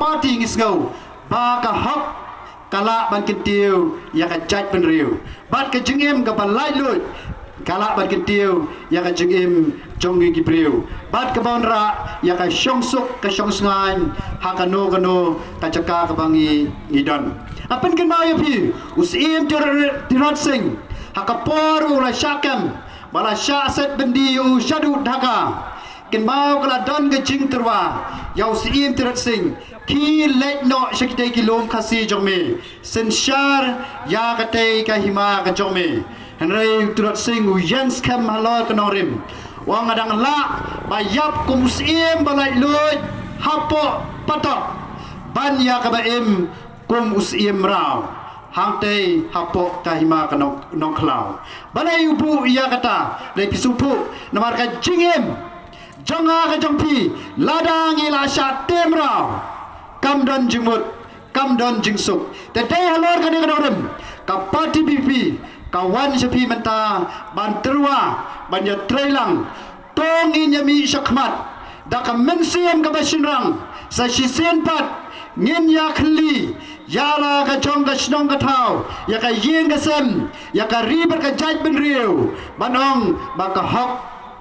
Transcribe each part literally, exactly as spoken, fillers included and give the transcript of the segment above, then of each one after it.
party ngi sngew ba ka hok ka lah ban kyntiew ïa ka jaitbynriew, bad ka jingim kaba laitluid ka lah ban kyntiew ïa ka jingim jong ngi ki briew, bad kaba wanrah ïa ka shongsuk ka shongsngain ha kano kano ka jaka kaba ngi ngi don. Nga pynkynmaw ïa phi, u Syiem Tirot Sing, ha ka por u la shah kem ba la shah set byndi u shaduh Dhaka, kynmaw ka la don ka jingtyrwa ïa u Syiem Tirot Sing, khie leit noh sha kitei ki lum Khasi jong me, synshar ïa katei ka hima ka jong me. Hynrei u Tirot Sing u ïeng skhem halor ka nongrim, u ong, nga dang lah ba ïap kum u syiem ba laitluid hapoh patok ban ïa kaba im kum u syiem mraw hangtei hapoh ka hima ka nong, nongkhlaw. Balei u buh ïa kata? Dei phi sngewthuh, namar ka jingim jong nga ka jong phi, lada ngi la shah tei mraw, kam don jingmut, kam don jingsuk. Te dei halor kane ka nongrim ka party VPP ka wan sha phi mynta ban tyrwa, ban ïatreilang, to ngin ïa mih shakhmat da ka mynsiem kaba shynrang. Sa shisien pat ngin ïa khylli ïa la ka jong ka shnong ka thaw, ïa ka ïing ka sem, ïa ka ri bad ka jaitbynriew, ban ong ba ka hok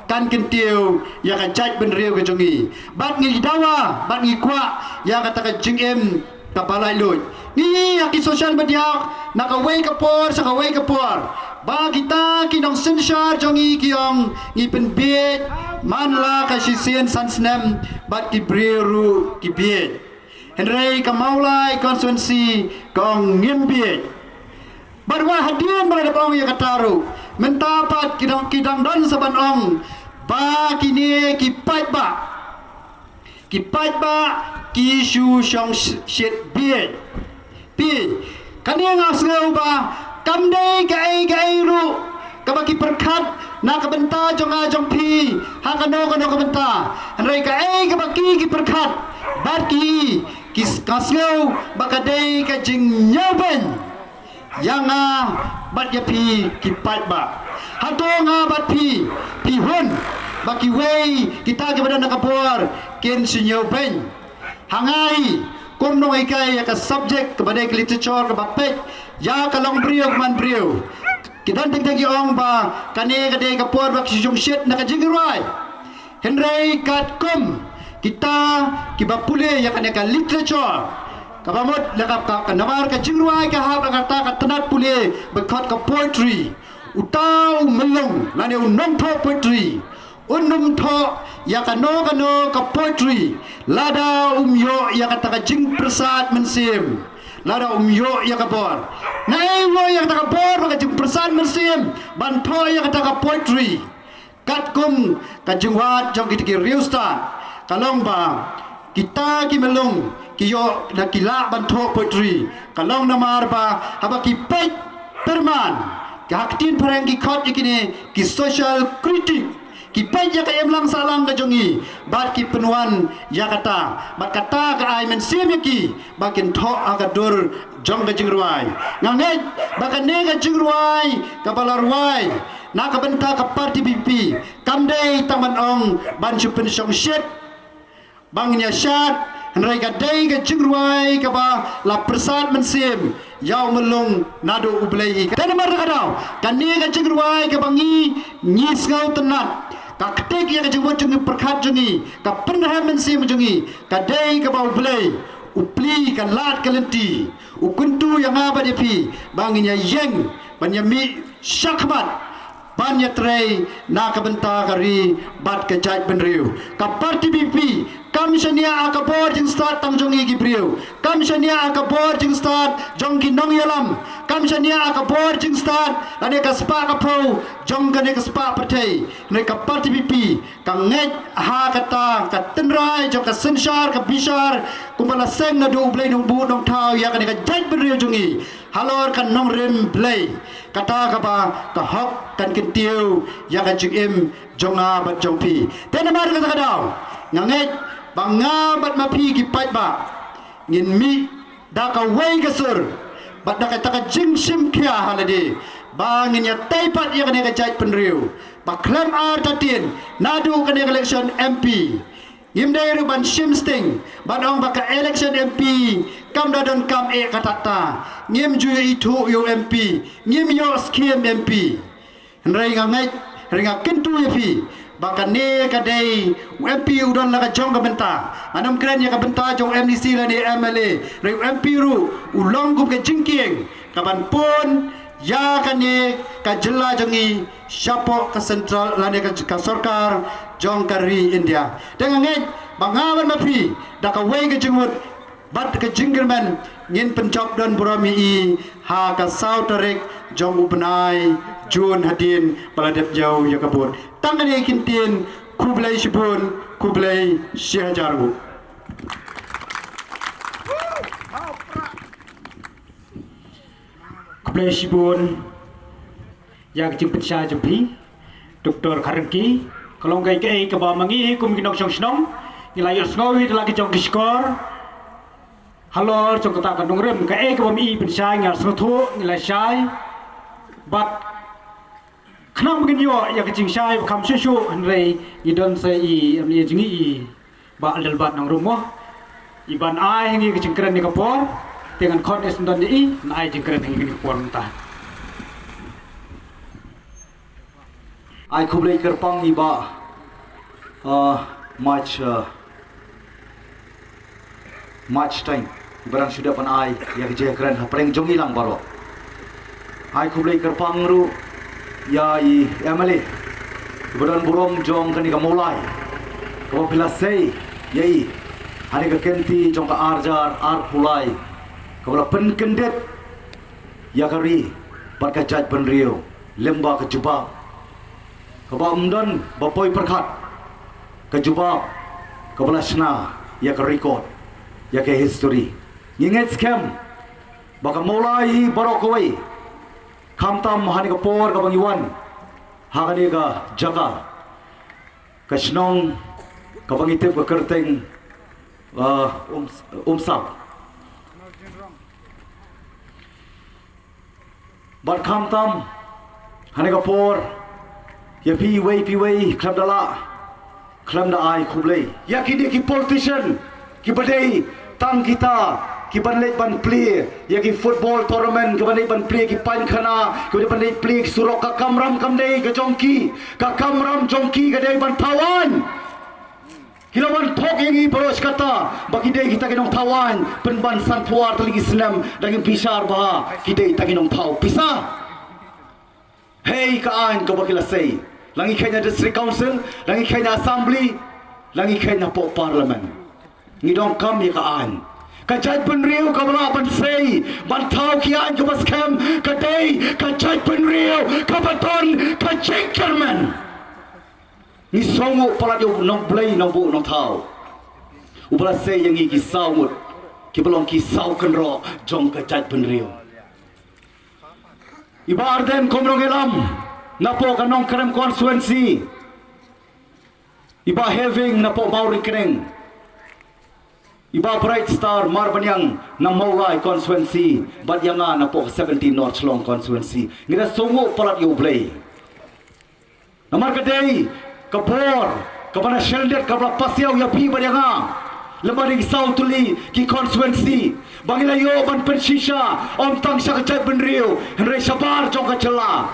kan kyntiew ïa ka jaitbynriew ka jong ngi. Bad ngi dawa bad ngi kwah ïa kata ka jingim kaba laitluid. Ngi ïohi ha ki social media na kawei ka por sha kawei ka por ba kita ki nongsynshar jong ngi ki ong ngi pynbieit man la ka shisien san snem, bad ki briew ruh ki bieit. Hynrei ka Mawlai constituency ka ong ngim bieit. Bad wat hadien ba la dep ong ïa kata ruh, mynta pat ki dang, ki dang don sa ban ong ba kine ki paidbah, ki paidbah ki shu shong sh-, shit bieit. Phi, kane nga sngew ba kam dei kaei kaei ruh kaba ki pyrkhat na ka bynta jong nga jong phi ha kano kano ka bynta. Hynrei kaei kaba ki, ki pyrkhat bad ki, ki s-, nga sngew ba ka dei ka jingñiewbeiñ ïa nga bad ïa phi ki paidbah. Hato nga bad phi, phi hun ba kiwei kita kiba don ha ka bor kin shu ñiewbeiñ ha nga hi kum nonghikai ïa ka subject kaba dei ka literature kaba peit ïa ka longbriew man briew? Ki don teng teng ki ong ba kane ka dei ka por ba ki shu shongshit na ka jingrwai. Hynrei katkum kita kiba pule ïa kane ka literature, kaba mut la ka, ka, ka namar ka jingrwai ka hap la kata ka tnat pule ba khot ka poetry. Uta u myllung lane u nongthoh poetry un ym thoh ïa kano kano ka poetry lada um ïoh ïa kata ka jingpyrsad mynsiem, lada um ïoh ïa ka bor. Naei u ïoh ïa kata ka bor bad ka jingpyrsad mynsiem ban thoh ïa kata ka poetry? Katkum ka jingwad jong kita ki riewstad, ka long ba kita ki myllung ki ïoh da ki lah ban thoh poetry, ka long namar ba haba ki peit pyrman, ka ha ka ktien phareng ki khot ïa kine ki social critic, ki peit ïa ka imlang sahlang ka jong ngi bad ki pynwan ïa kata, bad kata ka ai mynsiem ïa ki ba kin thoh ha ka dur jong ka jingrwai. Nga ngeit ba kane ka jingrwai kaba la rwai na ka bynta ka party VPP kam dei tang ban ong ban shu pynshongshit ba ngin ïa shad, hynrei ka dei ka jingrwai kaba la pyrsad mynsiem ïa u myllung naduh u Blei hi. Te namar kata ka daw kane ka jingrwai kaba ngi, ngi sngewtynnat, ka ktik ïa ka jingmut jong ngi, pyrkhat jong ngi, ka pynrhem mynsiem jong ngi, ka dei kaba u Blei u plie ka lad ka lynti, u kyntu ïa nga bad ïa phi ba ngin ïa ïeng ban ïa mih shakhmat ban ïatrei na ka bynta ka ri bad ka jaitbynriew. Ka party VPP kam shaniah ha ka bor jingstad tang jong ngi ki briew, kam shaniah ha ka bor jingstad jong ki nongïalam, kam shaniah ha ka bor jingstad lane ka spah ka phew jong kane ka spah pyrthei. Hynrei ka party VPP ka ngeit ha kata ka tynrai jong ka synshar ka bishar kumba la seng naduh u Blei Nongbuh Nongthaw ïa kane ka jaitbynriew jong ngi halor ka nongrim Blei. Kata kaba ka hok kan kyntiew ïa ka jingim jong nga bad jong phi. Te namar kata ka daw nga ngeit ba nga bad ma phi ki paidbah ngin mih da kawei ka sur bad da kata ka jingshim khia ha lade ba ngin ïa tei pat ïa kane ka jaitbynriew ba khlem artatien naduh kane ka election MP Ngim dei ruh ban shim sting ban ong ba ka election M P kam da donkam eh kata ta. Ngim ju ïoh ithuh ïa u M P, ngim ïoh skim M P. Hynrei nga ngeit, hynrei nga kyntu ïa phi ba kane ka dei u M P u don la ka jong ka bynta. Ngan ym kren ïa ka bynta jong u M D C lane M L A. Hynrei u M P ruh u long kum ka jingkieng ka ban pun ïa kane ka jylla jong ngi shapoh ka central lane ka, ka sorkar jong ka ri India. Te nga ngeit ba nga bad ma phi da kawei ka jingmut bad ka jingkyrmen ngin pynjop don burom ïa i ha ka saw tarik jong u bnai Jun hadien ba la dep ñiew ïa ka vote. Tang kane ki ktien, khublei shibun, khublei shihajar nguh. Khublei shibun ïa ka jingpynshai jong phi, Doctor Kharangki. Ka long kaei kaei kaba ma ngi hi kum ki nongshong shnong ngi la ïohsngew hi da la ki jong ki shkor. Halor jong kata ka nongrim kaei kaba ma i pynshai ngi la sngewthuh, ngi la shai. Bad khnang ba ngin ïoh ïa ka jingshai ba kham shuh shuh, hynrei ngi don sa i, em, ïa jong ngi i Bah Lelbad Nongrum mo. I ban ai ha ngi ka jingkren ïa ka por, te ngan khot ïa sngewdon ïa i, ngan ai jingkren ha ngi ka por mynta. Ai khublei kyrpang i Bah, uh, Mach, uh, Mach Teng, i ba dang shu dep ban ai ïa ka jingkren hapdeng jong ngi lang baroh. Ai khublei kyrpang ruh ïa i M L A, i ba don burom jong kane ka Mawlai, kaba phi la sei ïa i ha kane ka kynti jong ka arhajar arphew lai, kaba la pynkyndit ïa ka ri bad ka jaitbynriew lyngba ka jubab kaba ym don ba poi pyrkhat, ka jubab kaba la shna ïa ka record, ïa ka history. Ngi ngeit skhem ba ka Mawlai baroh kawei, khamtam ha kane ka por kaba ngi wan ha kane ka jaka, ka shnong kaba ngi tip ka kyrteng, uh, Um, Umsap. Bad khamtam ha kane ka por, ïa phi iwei pa iwei khlem da lah, khlem da ai khublei ïa kine ki politician kiba dei tang kita ki ban leit ban plie ïa ki football tournament, ki ban leit ban plie ki painkhana, ki ban leit plie ki surok. Ka kamram kam dei ka jong ki, ka kamram jong ki ka dei ban thaw aiñ. Ki la wan thok ïa ngi baroh shi katta ba ki dei kita ki nongthaw aiñ, pynban sanphew ar tylli ki snem da ngin bishar ba ki dei kita ki nongthaw pisa. Hei ka aiñ kaba ki la sei, la ngi kheiñ na District Council, la ngi kheiñ na Assembly, la ngi kheiñ na poh Parliament. Ngi donkam ïa ka aiñ. Ka jaitbynriew kaba lah ban sei ban thaw ki aiñ kaba skhem ka dei ka jaitbynriew kaba don ka jingkyrmen. Ngi sngewnguh palat ïa u Nongblei Nongbuh Nongthaw uba la sei ïa ngi ki saw ngut kiba long ki saw kynroh jong ka jaitbynriew. I Bah Ardent Khumlungialam napoh ka Nongkrem constituency, i Bah Heving napoh Mawryngkneng, i Bah Bright Star Marbaniang na Mawlai constituency, bad ïa nga napoh ka seventeen North Shillong constituency. Ngi da sngewnguh palat ïa U Blei. Namar ka dei ka bor kaba na shyndet kaba la pass ïa phi bad ïa nga, lem bad ïa ki saw tylli ki constituency, ba ngi la ïoh ban pynshisha ym tang sha ka jaitbynriew hynrei shabar jong ka jylla.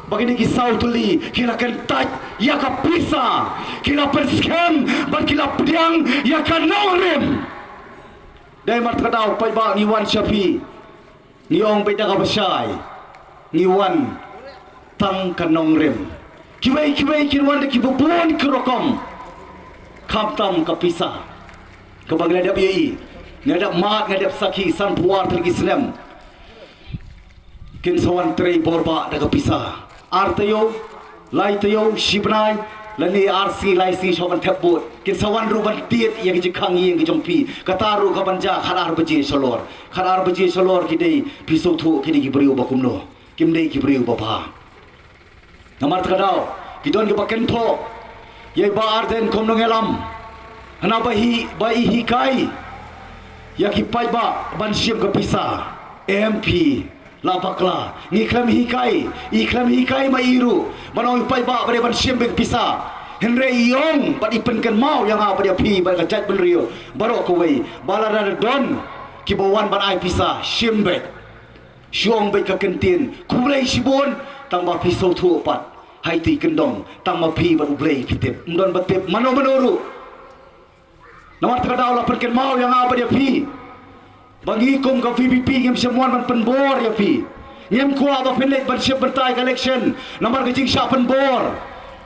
Ba kine ki saw tylli ki la kyntait ïa ka pisa, ki la pynskhem bad ki la pdiang ïa ka nongrim. Dei namar kata ka daw paidbah ngi wan sha phi, ngi ong beit da kaba shai, ngi wan tang ka nongrim. Kiwei kiwei kin wan da kiba bun ki rukom, khamtam ka pisa kaba ngi la dep ïohi, ngi la dep mad, ngi la dep sakhi sanphew ar tylli ki snem. Kin sa wan trei bor bah da ka pisa. Ar taïew, lai taïew, shi bnai, lane ar sngi lai sngi shuwa ban thep vote, kin sa wan ruh ban tied ïa ka jingkhang ïing ka jong phi. Kata ruh ka ban jia khatar baje shalor. Khatar baje shalor ki dei, phi sngewthuh ki dei ki briew ba kumno? Kim dei ki briew ba bha. Namar kata ka daw ki don kiba kynthoh ïa i Bah Ardent Khumlungialam, hana ba hi, ba i hikai ïa ki paidbah ban shim ka pisa. Em phi la bakla, ngi khlem hikai, i khlem hikai ma i ruh ban ong ïa u paidbah ba dei ban shim beit ka pisa. Hynrei i ong bad i pynkynmaw ïa nga bad ïa phi bad ka jaitbynriew baroh kawei ba lada don kiba wan ban ai pisa, shim beit, shu ong beit ka kyntien, khublei shibun, tang ba phi sngewthuh pat. Haiti kyndong, tang ma phi bad U Blei phi tip. Ym don ba tip mano mano ruh. Namar kata ka daw la pynkynmaw ïa nga bad ïa phi ba ngi kum ka V P P ngim shym wan ban pynbor ïa phi. Ngim kwah ba phin leit ban shim bynta ïa ka election namar ka jingshah pynbor,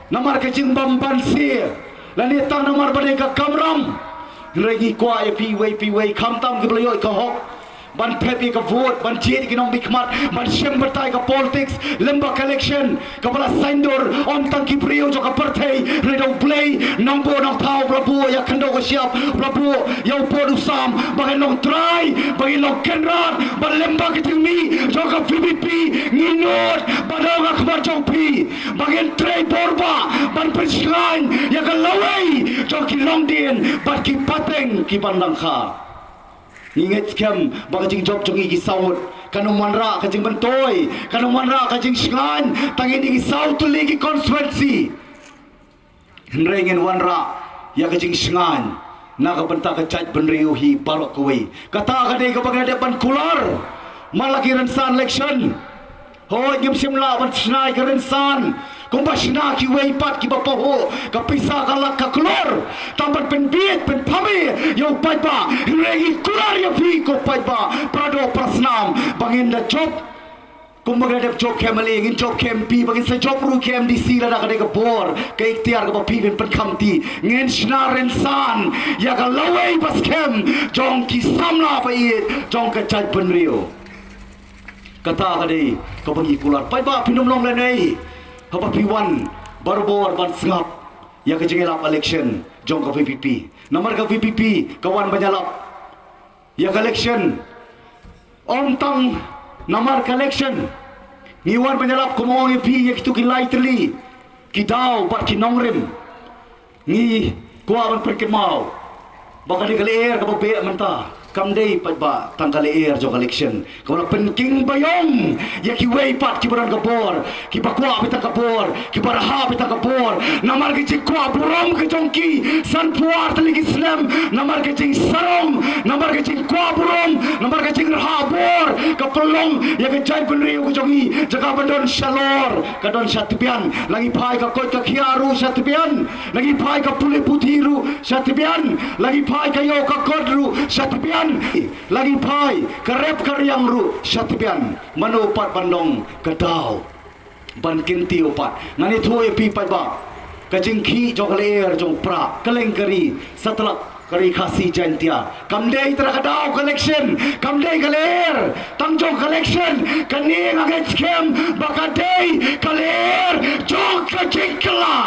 namar ka jingbymbanse, lane tang namar ba dei ka kamram. Hynrei ngi kwah ïa phi iwei pa iwei, khamtam kiba la ïoh ka hok ban thep ïa ka vote, ban jied ïa ki nongmihkhmat, ban shim bynta ïa ka politics lem bad ka election kaba la saiñdur ym tang ki briew jong ka pyrthei, hynrei da U Blei Nongbuh Nongthaw ba la buh ïa ka khyndew ka shyiap, ba la buh ïa u pud u sam, ba ngin long trai, ba ngin long kynrad, ba lem bad ka jingmih jong ka V P P ngin nud ba dang ha khmat jong phi, ba ngin trei bor bha ban pynshngaiñ ïa ka lawei jong ki longdien bad ki pateng ki ban dang kha. Ngi ngeit skhem ba ka jingjop jong ngi ki saw ngut kan ym wanrah ka jingbynta, kan ym wanrah ka jingshngaiñ tang ïa ngi ki saw tylli ki constituency. Hynrei ngin wanrah ïa ka jingshngaiñ na ka bynta ka jaitbynriew hi baroh kawei. Kata ka dei kaba ngi la dep ban kular man la ki rynsan election. Hooid, ngim shym lah ban shna ïa ka rynsan kumba shna kiwei pat kiba pahuh ka pisa ka lak ka klur tang ban pynbiej pynpame ïa u paidbah. Hynrei ngi kular ïa phi ko paidbah, para doh para snam, ba ngin da jop kumba ngi la dep jop ka M L A, ngin jop ka M P, ba ngin sa jop ruh ka M D C lada ka dei ka bor, ka iktiar kaba phi phin pynkhamti. Ngin shna rynsan ïa ka lawei ba skhem jong ki samla ba ïeit jong ka jaitbynriew. Kata ka dei kaba ngi kular. Paidbah, phin ym long lehnoh haba phi wan barabor ban sngap ïa ka jingïalap election jong ka V P P. Namar ka V P P ka wan ban ïalap ïa ka election. Ym tang namar ka election ngi wan ban ïalap, kumba ong ïa phi, ïa kito ki lai tylli ki daw bad ki nongrim. Ngi kwah ban pynkynmaw ba ka dei ka lyer kaba beh mynta, kam dei paidbah tang ka lyer jong ka election kaba la pynking baïong ïa kiwei pat kiba don ka bor, kiba kwah beit tang ka bor, kiba rhah beit tang ka bor. Namar ka jingkwah burom ka jong ki sanphew ar tylli ki snem, namar ka jingsarong, namar ka jingkwah burom, namar ka jingrhah bor, ka pynlong ïa ka jaitbynriew ka jong ngi jaka ban don shalor, ka don sha tbian. La ngi phai ka koit ka khiah ruh sha tbian. La ngi phai ka pule puthi ruh sha tbian. La ngi phai ka ïoh ka kot ruh sha tbian. La ngi phai ka rep ka riang ruh sha tbian. Mano pat ban long ka daw ban kyntiew pat? Ngan ïathuh ïa phi paidbah, ka jingkhih jong ka lyer jong Prah, Kylleng ka ri, satlak ka ri Khasi Jaiñtia, kam dei tang ka daw ka election, kam dei ka lyer tang jong ka election. Kane nga ngeit skhem ba ka dei ka lyer jong ka jingkylla.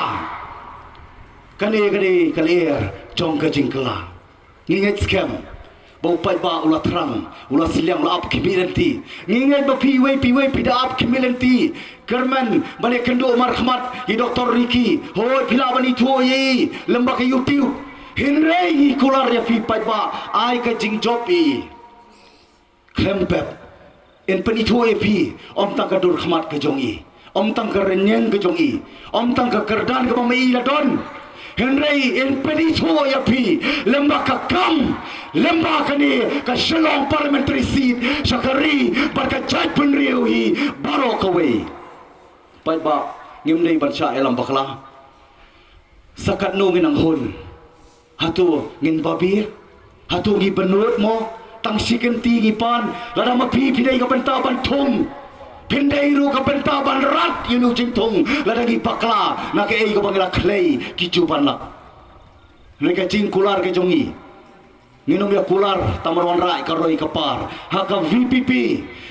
Kane ka dei ka lyer jong ka jingkylla. Ngi ngeit skhem ba u paidbah u la thrang, u la sliang, u la ap khmih lynti. Ngi ngeit ba phi iwei pa iwei phi da ap khmih lynti. Kyrmen ban ïakynduh markhmat ïa i Doctor Ricky. Hooid, phi lah ban ithuh ïa i lem bad ka YouTube. Hynrei ngi kular ïa phi paidbah, ai ka jingjop ïa i. Khlem pep, yn pynithuh ïa phi, ym tang ka dur khmat ka jong i, ym tang ka rynïeng ka jong i, ym tang ka kyrdan kaba ma i la don. Hynrei yn pynithuh ïa phi lem bad ka kam, lem bad kane ka Shillong Parliamentary Seat sha ka ri bad ka jaitbynriew hi baroh kawei. Paidbah, ngim dei ban shah ïalam bakla. Sa katno ngin nang hun? Hato ngin babe? Hato ngi bynnud mo? Tang shi kynti ngi pan. Lada ma phi phi dei ka bynta ban thung, phin dei ruh ka bynta ban rat ïa u jingthung. Lada ngi bakla na kaei kaba ngi la khlei ki ju ban lap. Hynrei ka jingkular ka jong ngi, ngin ym ïa kular tang ban wanrah ïa ka roi ka par. Ha ka V P P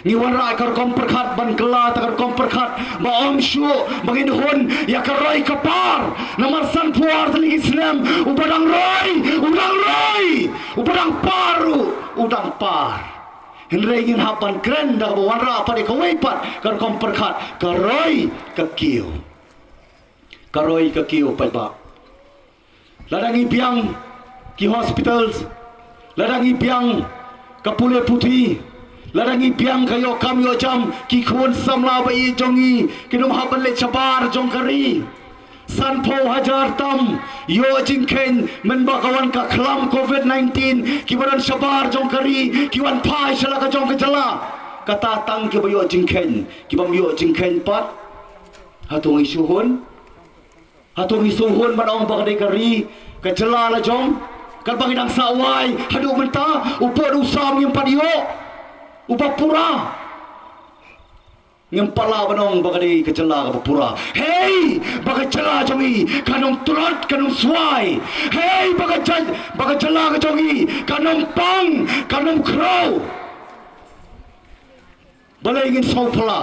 ngi wanrah ïa ka rukom pyrkhat ban kylla ïa ka rukom pyrkhat ba ym shuh ba ngin hun ïa ka roi ka par. Namar sanphew ar tylli ki snem, uba dang roi u dang roi, uba dang par ruh u dang par. Hynrei ngin hap ban kren da kaba wanrah pat ïa kawei pat ka rukom pyrkhat, ka roi ka kiew. Ka roi ka kiew, paidbah. Lada ngi biang ki hospitals, lada ngi biang ka pule puthi, lada ngi biang ka ïoh kam ïoh jam, ki khun samla ba ïeit jong ngi kin ym hap ban leit shabar jong ka ri. Sanphew hajar tam ïoh jingkheiñ mynba ka wan ka khlam covid nineteen, kiba don shabar jong ka ri ki wan phai sha la ka jong ka jylla. Kata tang kiba ïoh jingkheiñ, kibym ïoh jingkheiñ pat. Hato ngi shu hun? Hato ngi shu hun ban ong ba ka dei ka ri, ka jylla la jong? Katba ngi dang sah wai haduh mynta, u pud u sam ngim pat ïoh uba pura. Ngim pat lah ban ong ba ka dei ka jylla kaba pura. Hei, ba ka jylla jong ngi kan ym tlot, kan ym swai. Hei, ba ka jylla, ba ka jylla ka jong ngi kan ym pang, kan ym khraw. Balei ngin sngewphylla?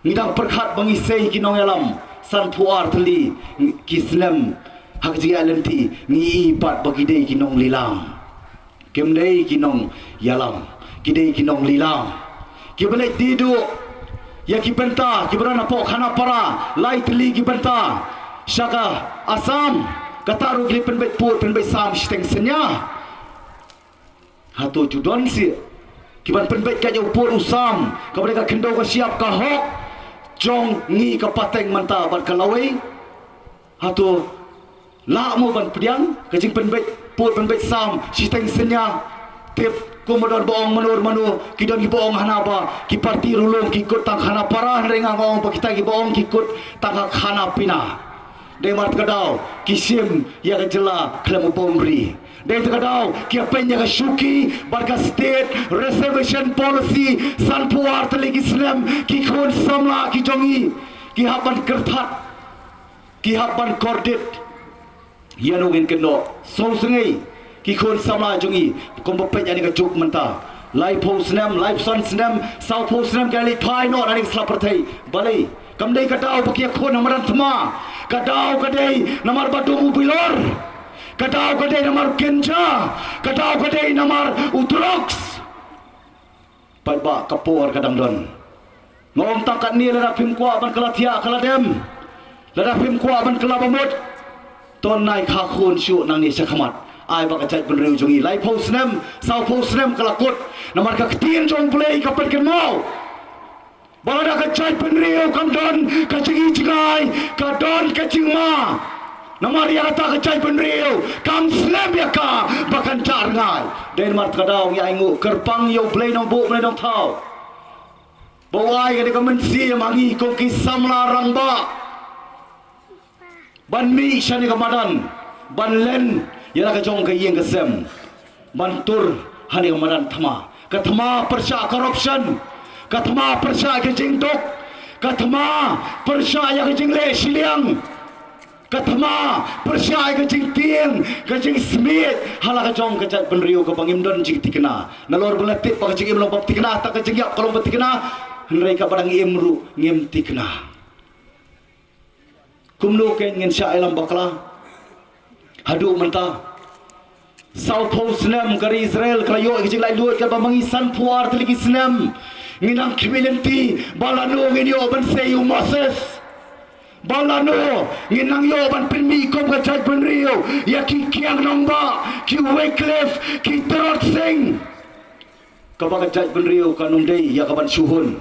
Ngi dang pyrkhat ba ngi sei ki nongïalam sanphew ar tylli ki snem ha ka jingïaid lynti, ngi i pat ba ki dei ki nonglilang. Kim dei ki nongïalam, ki dei ki nonglilang. Kiba leit die duh ïa ki bynta, kiba don hapoh Khanapara, lai tylli ki bynta sha ka Assam, kata ruh ki leit pynbeit pud pynbeit sam shiteng synñia. Hato ju don sih kiban pynbeit kat ïa u pud u sam, kaba dei ka khyndew ka shyiap, ka hok jong ngi ka pateng mynta bad ka lawei? Hato lah mo ban pdiang ka jingpynbeit pud pynbeit sam shiteng synñia? Tip kumba don ba ong mano mano, ki don kiba ong hana ba ki party ruh long ki kut tang Khanapara, hynrei nga ong ba kita kiba ong ki kut tang ha Khanapina. Dei namar kata ka daw ki shim ïa ka jylla khlem u boundary. Dei namar kata ka daw ki ïa peit ïa ka shuki bad ka state reservation policy sanphew ar tylli ki snem. Ki khun samla ki jong ngi ki hap ban kyrthat, ki hap ban kordit. Ïano ngin kynnoh? Sngewsynei ki khun samla jong ngi kumba peit ïa kane ka juk mynta. Laiphew snem, laiphew san snem, sawphew snem ki la leit phai noh na kane ka sla pyrthei. Balei? Kam dei ka daw ba ki ïakhun ha madan thma. Ka daw ka dei namar ba dum u bilor. Ka daw ka dei namar u ganja. Ka daw ka dei namar u drugs. Paidbah, ka por ka dang don. Nga ong tang katne, lada phim kwah ban kylla thiah kylla dem, lada phim kwah ban kylla bamut, to nai kha khun shuh nangne sha khmat. Ai ba ka jaitbynriew jong ngi laiphew snem, sawphew snem ka la kut. Namar ka ktien jong U Blei ka pynkynmaw ba lada ka jaitbynriew kam don ka jingi jngai, ka don ka jingma. Namar ïa kata ka jaitbynriew kam slem ïa ka ba kan jah rngai. Dei namar kata ka daw ngi ainguh kyrpang ïa U Blei Nongbuh Blei Nongthaw ba u ai kane ka mynsiem ha ngi kum ki samla rangbah ban mih shane ka madan, ban len ïa la ka jong ka ïing ka sem, ban tur hane ka madan thma. Ka thma pyrshah corruption, ka thma pyrshah ka jingduk, ka thma pyrshah ïa ka jingleh shiliang, ka thma pyrshah ïa ka jingtieng, ka jingsmiej ha la ka jong ka jaitbynriew kaba ngim don jingthikna. Nalor ba la tip ba ka jingim long bad thikna, ta ka jingïap ka long bad thikna, hynrei kaba dang im ruh ngim thikna. Kumno kein ngin shah ïalam bakla? Haduh mynta sawphew snem ka ri Israel ka la ïoh ka jinglaitluid, katba ma ngi sanphew ar tylli ki snem ngi nang khmih lynti ba lano ngin ïoh ban sei u Moses, ba lano ngin nang ïoh ban pynmih kum ka jaitbynriew ïa ki Kiang Nangbah, ki Wycliffe, ki Tirot Sing. Kaba ka jaitbynriew kan ym dei ïa kaban shu hun.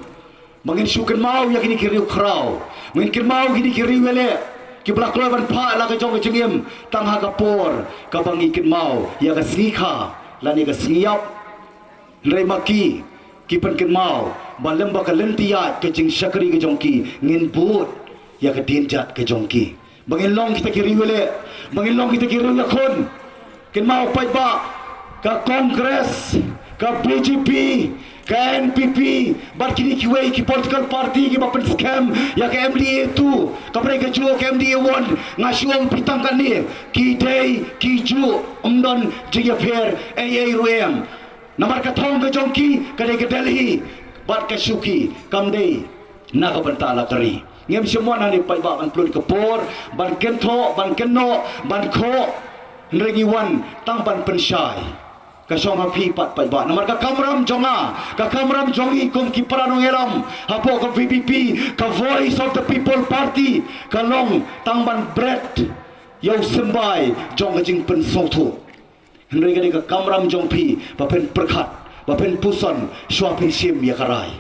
Ma ngin shu kynmaw ïa kine ki riewkhraw, ma ngin kynmaw kine ki riewïaleh kiba la kloi ban phah la ka jong ka jingim tang ha ka por kaba ngi kynmaw ïa ka sngi kha lane ka sngi ïap. Hynrei ma ki, ki pynkynmaw ba lem bad ka lynti ïaid ka jingshakri ka jong ki, ngin bud ïa ka dienjat ka jong ki. Ba ngin long kita ki riewïaleh, ba ngin long kita ki riewïakhun. Kynmaw paidbah, ka Congress, ka B J P, ka N P P bad kine kiwei ki political party kiba pynskhem ïa ka M D A two, ka brei ka juh ka M D A one, nga shu ong phi tang katne, ki dei ki juh, ym don jingïapher ei ei ruh em. Namar ka thong ka jong ki ka dei ka Delhi bad ka shuki, kam dei na ka bynta la ka ri. Ngim shym wan hangne paidbah ban pynlut ka por, ban kynthoh, ban kynnoh, ban khoh. Hynrei ngi wan tang ban pynshai. Ka shong ha phi pat paidbah. Namar ka kamram jong nga, ka kamram jong ngi kum ki para nongïalam hapoh ka V P P, ka Voice of the People Party, ka long tang ban bret ïa u symbai jong ka jingpynsngewthuh. Hynrei ka dei ka kamram jong phi ba phin pyrkhat, ba phin puson, shuwa phin shim ïa ka rai.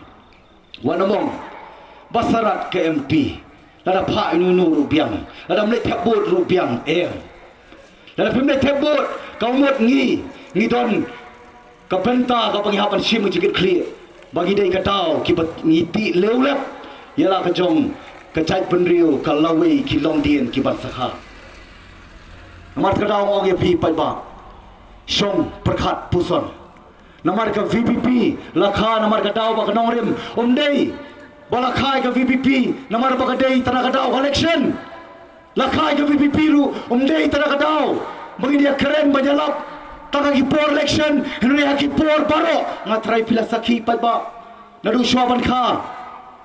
Wat nym ong ba sharat ka M P, Lada phah inu inu ruh biang, lada ym leit thep vote ruh biang, em. Lada phim leit thep vote, ka mut ngi, ngi don ka bynta kaba ngi hap ban shim ka jingkitkhlieh ba ngi dei ka daw kiba ngi tih lew lep ïa la ka jong ka jaitbynriew, ka lawei ki longdien ki ban sakha. Namar kata nga ong ïa phi paidbah, shong pyrkhat puson. Namar ka V P P la kha namar ka daw bad ka nongrim, ym dei ba la kha ïa ka V P P namar ba ka dei tang ka daw ka election. La kha ïa ka V P P ruh ym dei tang ka daw ba ngin ïa kren ban ïalap tang ha ki por election, hynrei ha ki por baroh. Nga trai phi la sakhi paidbah. Naduh shuwa ban kha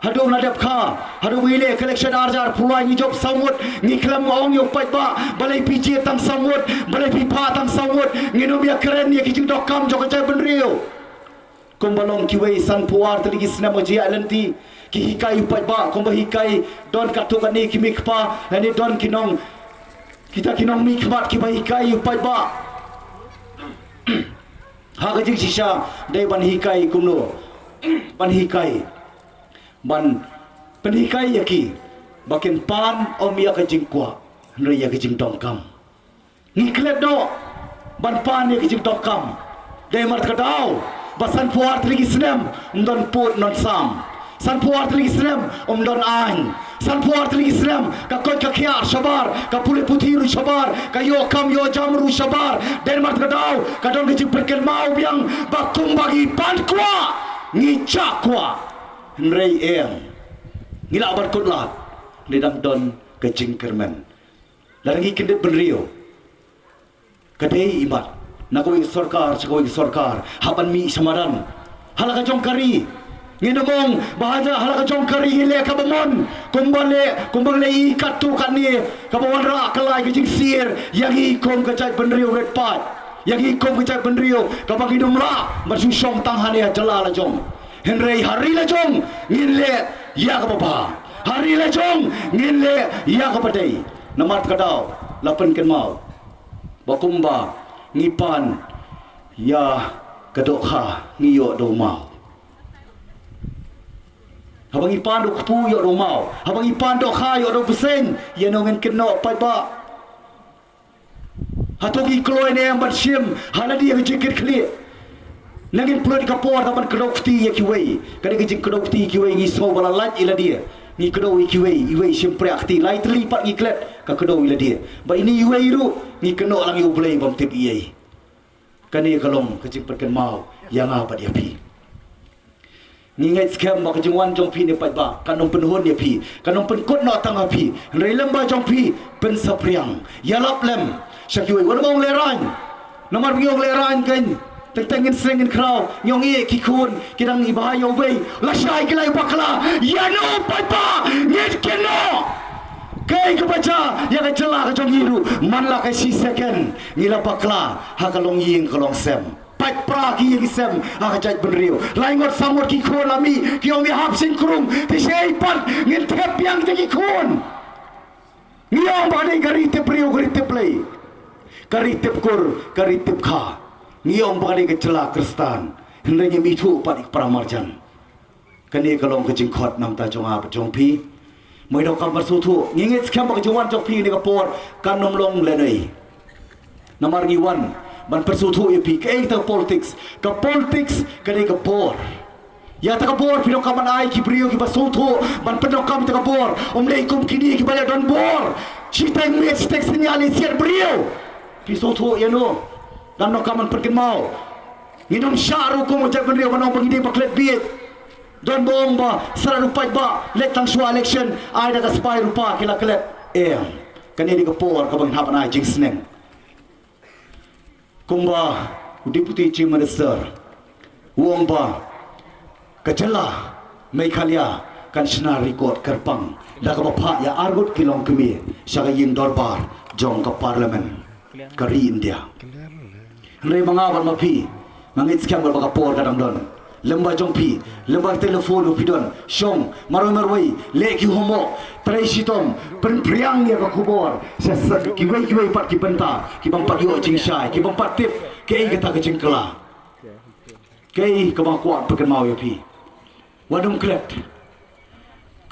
haduh la dep kha, haduh ba ngi leh ka election ar hajar arphew lai, ngi jop saw ngut. Ngi khlem ong ïa u paidbah balei phi jied tang saw ngut, balei phi phah tang saw ngut. Ngin ym ïa kren ïa ki jingdonkam jong ka jaitbynriew. Kumba long kiwei, sanphew ar tylli ki snem ka jingïaid lynti ki hikai u paidbah, kumba hikai don katto katne ki mei kpa, lane don ki nong, kita ki nongmihkhmat kiba hikai u paidbah. Ha ka jingshisha dei ban hikai kumno? Ban hikai, ban pynhikai ïa ki ba kin pan ym ïa ka jingkwah, hynrei ïa ka jingdonkam. Ngi klet noh ban pan ïa ka jingdonkam. Dei namar ka daw ba sanphew ar tylli ki snem ym don pud ym don sam. Sanphew ar tylli ki snem ym don aiñ. Sanphew ar tylli ki snem ka koit ka khiah shabar, ka pule puthi ruh shabar, ka ïoh kam ïoh jam ruh shabar. Dei namar ka daw ka don ka jingpynkynmaw biang ba kumba ngi pan kwah, ngi jah kwah. Hynrei em, ngi lah ban kut lad, ngi dang don ka jingkyrmen. Lada ngi kyndit bynriew, ka dei imat na kawei ka sorkar sha kawei ka sorkar, hap ban mih sha madan. Ha la ka jong ka ri ngin ym ong ba ha la ka jong ka ri ngi leh kaba mon, kumba leh, kumba leh i katto katne kaba wanrah ka lai ka jingsyier ïa ngi kum ka jaitbynriew rit paid, ïa ngi kum ka jaitbynriew kaba ngin ym lah ban shu shong tang hangne ha jylla la jong. Hynrei ha ri la jong ngin leh ïa kaba bha, ha ri la jong ngin leh ïa kaba dei. Namar ka daw la pynkynmaw ba kumba ngi pan ïa ka dohkha ngi ïoh da u maw. Haba ngi pan dohkpu ïoh da u maw, haba ngi pan dohkha ïoh da u bseiñ. Ïa no ngin kynnoh paidbah? Hato ngi kloi ne em ban shim ha lade ka jingkitkhlieh? Ne ngin pynlut ka por da ban kdew kti ïa kiwei. Ka dei ka jingkdew kti ïa kiwei ngi sngew ba la lait ïa lade. Ngi kdew ïa kiwei, iwei shim priah kti, lai tylli pat ngi klet ka kdew ïa lade. Ba ine iwei ruh ngi kynnoh lang ïa U Blei bym tip ei ei. Kane ka long ka jingpynkynmaw ïa nga bad ïa phi. Ngi ngeit skhem ba ka jingwan jong phi ne paidbah kan ym pynhun ïa phi, kan ym pynkut noh tang ha phi. Hynrei lem ba jong phi, pynsaphriang, ïalap lem sha kiwei. Wat ym ong lehraiñ. Namar ngi ong lehraiñ kan teng teng ngin sneng ngin khraw, ngi ong ïa ki khun ki dang i bha ïa ubei, lashai ki la ïa bakla. Ïa no paidbah ngin kynnoh? Kaei kaba jia ïa ka jylla ka jong ngi ruh, man la ka shi second ngi la bakla ha ka longïing ka longsem. Pait pra ki ïa ki sem ha ka jaitbynriew. Lai ngut saw ngut ki khun la mih, ki ong ïa hap sngewkhrum, te shaei pat ngin thep biang kita ki khun? Ngi ong ba ka dei ka ri tip briew, ka ri tip Blei, ka ri tip kur, ka ri tip kha. Ngi ong ba ka dei ka jylla Khristan. Hynrei ngim ithuh pat ïa ki para marjan. Kane ka long ka jingkhot na bynta jong nga bad jong phi. Mo i donkam ban sngewthuh, ngi ngeit skhem ba ka jingwan jong phi kane ka por kan ym long lehnohei. Namar ngi wan ban pynsngewthuh ïa phi kaei kata ka politics. Ka politics ka dei ka bor. Ïa kata ka bor phi donkam ban ai ki briew kiba sngewthuh ban pyndonkam ïa kata ka bor. Ym dei kum kine kiba ïa don bor, shiteng miet shiteng sniang ïa siat briew. Phi sngewthuh ïa no? Ngam donkam ban pynkynmaw. Ngin ym shah ruh kum ka jaitbynriew ban ong ba ngi dei ba klet bieit. Don ba ong ba sra ruh paidbah leit tang shuwa election, ai da ka spah rupa ki la klet. Em, kane dei ka por kaba ngin hap ban ai jingsneng. Kumba u Deputy Chief Minister u ong ba ka jylla Meghalaya kan shna record kyrpang da kaba phah ïa arngut ki longkmie sha ka ïing dorbar jong ka Parliament ka ri India. Hynrei ma nga bad ma phi, nga ngeit skhem bad ba ka por ka dang don. Lem ba jong phi, lem ba ka telephone ba phi don, shong marwei marwei, leh ki homework, trei shitom, pynphriang ïa ka khubor sha, sha kiwei kiwei pat ki bynta ki bym pat ïoh jingshai, ki bym pat tip kaei kata ka jingkylla. Kaei kaba nga kwah pynkynmaw ïa phi, wat ym klet.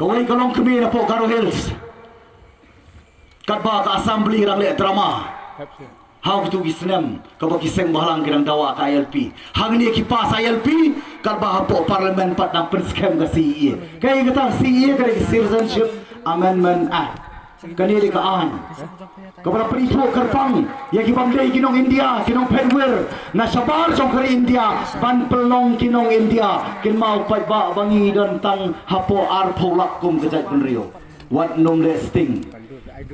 Kawei ka longkmie napoh Garo Hills. Katba ka assembly dang leh drama ha kito ki snem kaba ki seng bhalang ki dang dawa ka I L P. Hangne ki pass I L P, katba hapoh parliament pat dang pynskhem ka C A A. Kaei kata ka C A A? Ka dei ka Citizenship Amendment Act. Kane dei ka aiñ kaba la pynithuh kyrpang ïa ki bym dei ki nong India, ki nongphet wir na shabar jong ka ri India, ban pynlong ki nong India. Kynmaw paidbah ba ngi don tang hapoh arphew lak kum ka jaitbynriew. Wat nym leh sting.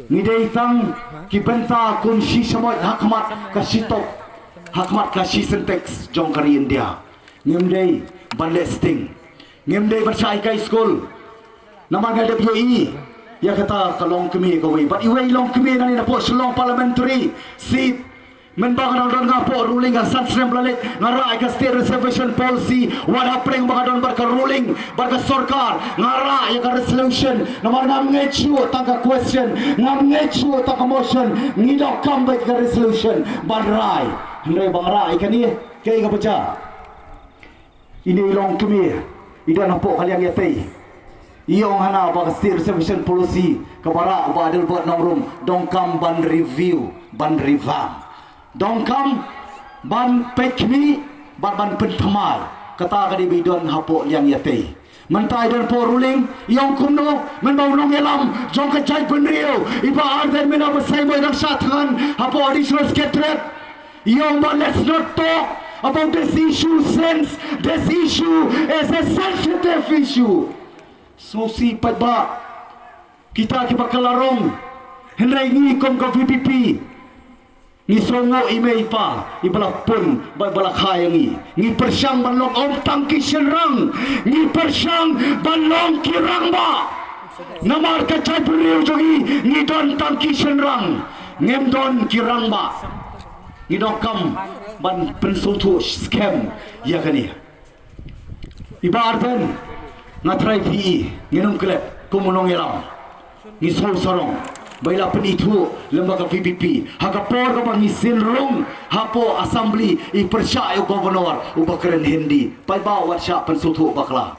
Ngi dei tang ki bynta kum shi shamoit ha khmat ka shi top, ha khmat ka shi Sintex jong ka ri India. Ngim dei ban leh sting. Ngim dei ban shah hikai skul. Namar nga dep ïohi ïa kata ka longkmie kawei bad iwei i longkmie nangne napoh Shillong Parliamentary Seat. Mynba nga dang don nga hapoh ruling, ka san snem ba la leit, nga rah ïa ka State Reservation Policy. Wat hapdeng ba nga don bad ka ruling, bad ka sorkar, nga rah ïa ka resolution. Namar ngam ngeit shuh tang ka question, ngam ngeit shuh tang ka motion. Ngi donkam beit ka resolution ban rai. Hynrei ba nga rah ïa kane, kaei kaba jia? Ine i longkmie i don hapoh ka liang ïatei. I ong hana ba ka State Reservation Policy kaba rah u Bah Adelbert Nongrum, donkam ban review, ban revamp. Donkam ban peit khmih bad ban pynthymmai. Kata ka dei ba i don hapoh liang ïatei. Mynta i don hapoh ruling, i ong kumno mynba u nongïalam jong ka jaitbynriew, i Bah Ardent Miller Basaiawmoit, i dang shah thngan hapoh Additional Secretariat. I ong ba let's not talk about this issue since this issue is a sensitive issue. Sngewsih paidbah, kita kiba kylla rong. Hynrei ngi kum ka V P P ngi sngewnguh i mei i pa iba la pun bad iba la kha ïa ngi. Ngi pyrshang ban long ym tang ki shynrang, ngi pyrshang ban long ki rangbah. Namar ka jaitbynriew jong ngi, ngi don tang ki shynrang, ngim don ki rangbah. Ngi donkam ban pynsngewthuh skhem ïa kane. I Bah Ardent, nga trai phi, ngin ym klet kum u nongïalam. Ngi sngew sarong ba i la pynithuh lem bad ka V P P ha ka por kaba ngi sien rung hapoh assembly, i pyrshah ïa u governor uba kren Hindi. Paidbah, wat shah pynsngewthuh bakla.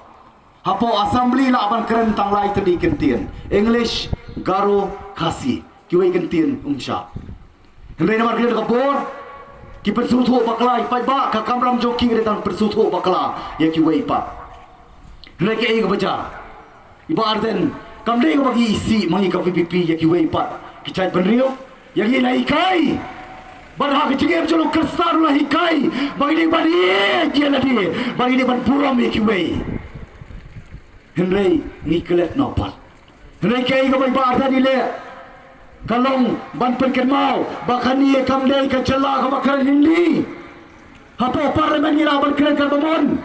Hapoh assembly lah ban kren tang lai tylli ki kyntien, English, Garo, Khasi. Kiwei ki kyntien um shah. Hynrei namar ki don ka bor, ki pynsngewthuh bakla ïa paidbah, ka kamram jong ki ka dei tang pynsngewthuh bakla ïa kiwei pat. Hynrei kaei kaba jia? I Bah Ardent, kam dei kaba ngi isih ma ngi ka V P P ïa kiwei pat ki jaitbynriew. Ïa ngi la hikai, bad ha ka jingim jong u Khristan la hikai ba ngi dei ban ïeit ïa lade, ba ngi dei ban burom ïa kiwei. Hynrei ngi klet noh pat. Hynrei kaei kaba i Bah Ardent i leh ka long ban pynkynmaw ba kane kam dei ka jylla kaba kren Hindi. Hapoh parliament ngi lah ban kren katba mon.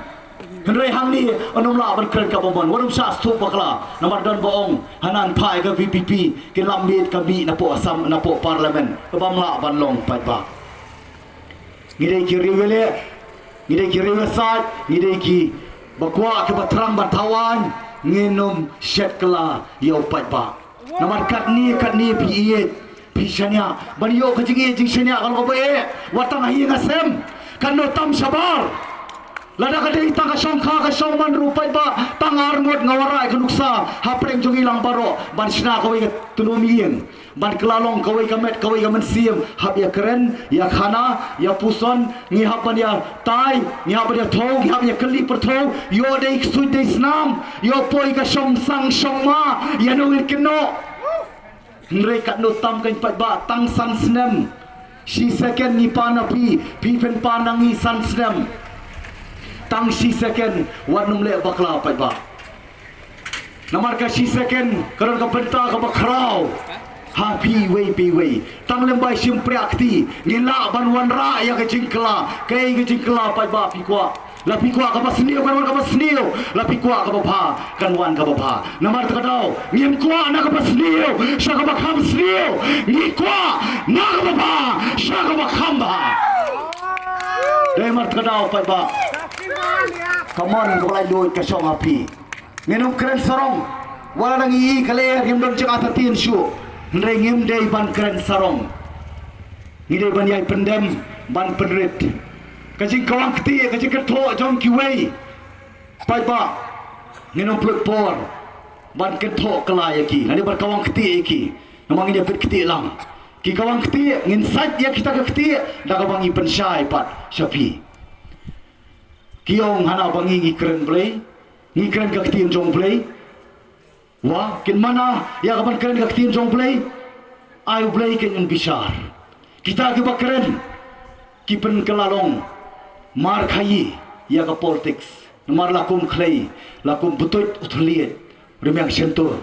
Hynrei hangne ym lah ban kren katba mon. Wat ym shah sngewthuh bakla. Namar don ba ong hanan phai ka V P P kin lap miet ka mih napoh Assam, napoh parliament. Kaba ym lah ban long, paidbah. Ngi dei ki riew ïaleh, ngi dei ki riew ïasaid, ngi dei kiba kwah kiba thrang ban thaw aiñ. Ngin ym shet kylla ïa u paidbah. Namar katne katne phi ïeit, phi shaniah. Ban ïoh ka jingïeit jingshaniah ka long kaba eh, wat tang ha ïing ha sem. Katno tam shabar. Lada ka dei tang ka shongkha ka shongman ruh, paidbah, tang arngut nga wanrah ïa ka nuksa hapdeng jong ngi lang baroh ban shna kawei ka tnum ïing, ban kylla long kawei ka met kawei ka mynsiem, hap ïakren, ïakhana, ïapuson. Ngi hap ban ïatai, ngi hap ban ïathew, ngi hap ban ïakylli pyrthew. Ïoh dei ksuid dei snam, ïoh poi ka shongsang shongma, ïano ngin kynnoh. Hynrei katno tam kein, paidbah, tang san snem. Shi second ngi pan na phi, phi phin pan na ngi san snem. Tang shi second, wat nym leh bakla, paidbah. Namar ka shi second ka don ka bynta kaba khraw ha phi iwei pa iwei. Tang lem ba i shympriah kti ngin lah ban wanrah ïa ka jingkylla. Kaei ka jingkylla, paidbah? Phi kwah, la phi kwah kaba sniew, kan wan kaba sniew. La phi kwah kaba bha, kan wan kaba bha. Namar kata ka daw ngim kwah na kaba sniew sha kaba kham sniew. Ngi kwah na kaba bha sha kaba kham bha. Dei namar kata ka daw, paidbah, ka mon kaba laitluid ka shong ha phi. Ngin ym kren sarong. Wat la dang i ka lyer, ngim don jingïatyrtien shuh. Hynrei ngim dei ban kren sarong. Ngi dei ban ïai pyndem, ban pynrit. Ka jingkhawang kti, ka jingkynthoh jong kiwei, paidbah, ngin ym pynlut por. ban kynthoh kylla ïa ki, lane ban kawang ktieh ïa ki. Namar ngin ïa peit ktieh lang. Ki kawang ktieh, ngin sait ïa kita ka ktieh da kaba ngi pynshai pat sha phi. Ki ong hana ba ngi ngi kren Blei, ngi kren ka ktien jong Blei. Wa, kin mana ïa ka ban kren ka ktien jong Blei. Ai U Blei kin ïeng bishar. Kita kiba kren ki pynkylla long mar khaïi ïa ka politics. Namar la kum khlei, la kum butuit u thylliej rmiang shyntur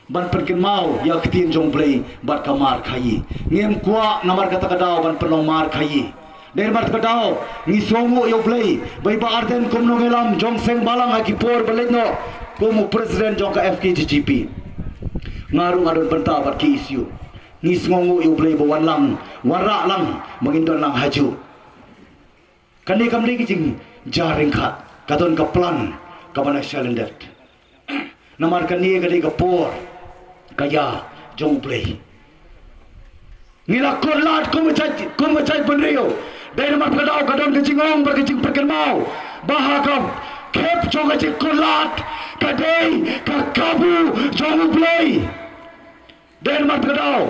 ban pynkynmaw ïa ka ktien jong Blei bad ka mar khaïi. Ngim kwah namar kata ka daw ban pynlong mar khaïi. Dei namar kata ka daw ngi sngewnguh ïa U Blei ba i Bah Ardent kum nongïalam jong seng balang ha ki por ba leit noh kum u president jong ka F K J G P. Nga ruh nga don bynta bad ki issue. Ngi sngewnguh ïa U Blei ba wan lang, wanrah lang ba ngin don lang hajuh. Kane kam dei ka jingjia ryngkat, ka don ka plan kaba na shalyndet. Namar kane ka dei ka por ka ïa jong U Blei. Ngi la kut lad kum ka jait, kum ka jaitbynriew. Dei namar kata ka daw ka don ka jingong bad ka jingpynkynmaw ba ha ka khep jong ka jingkut lad ka dei ka kabu jong U Blei. Dei namar kata ka daw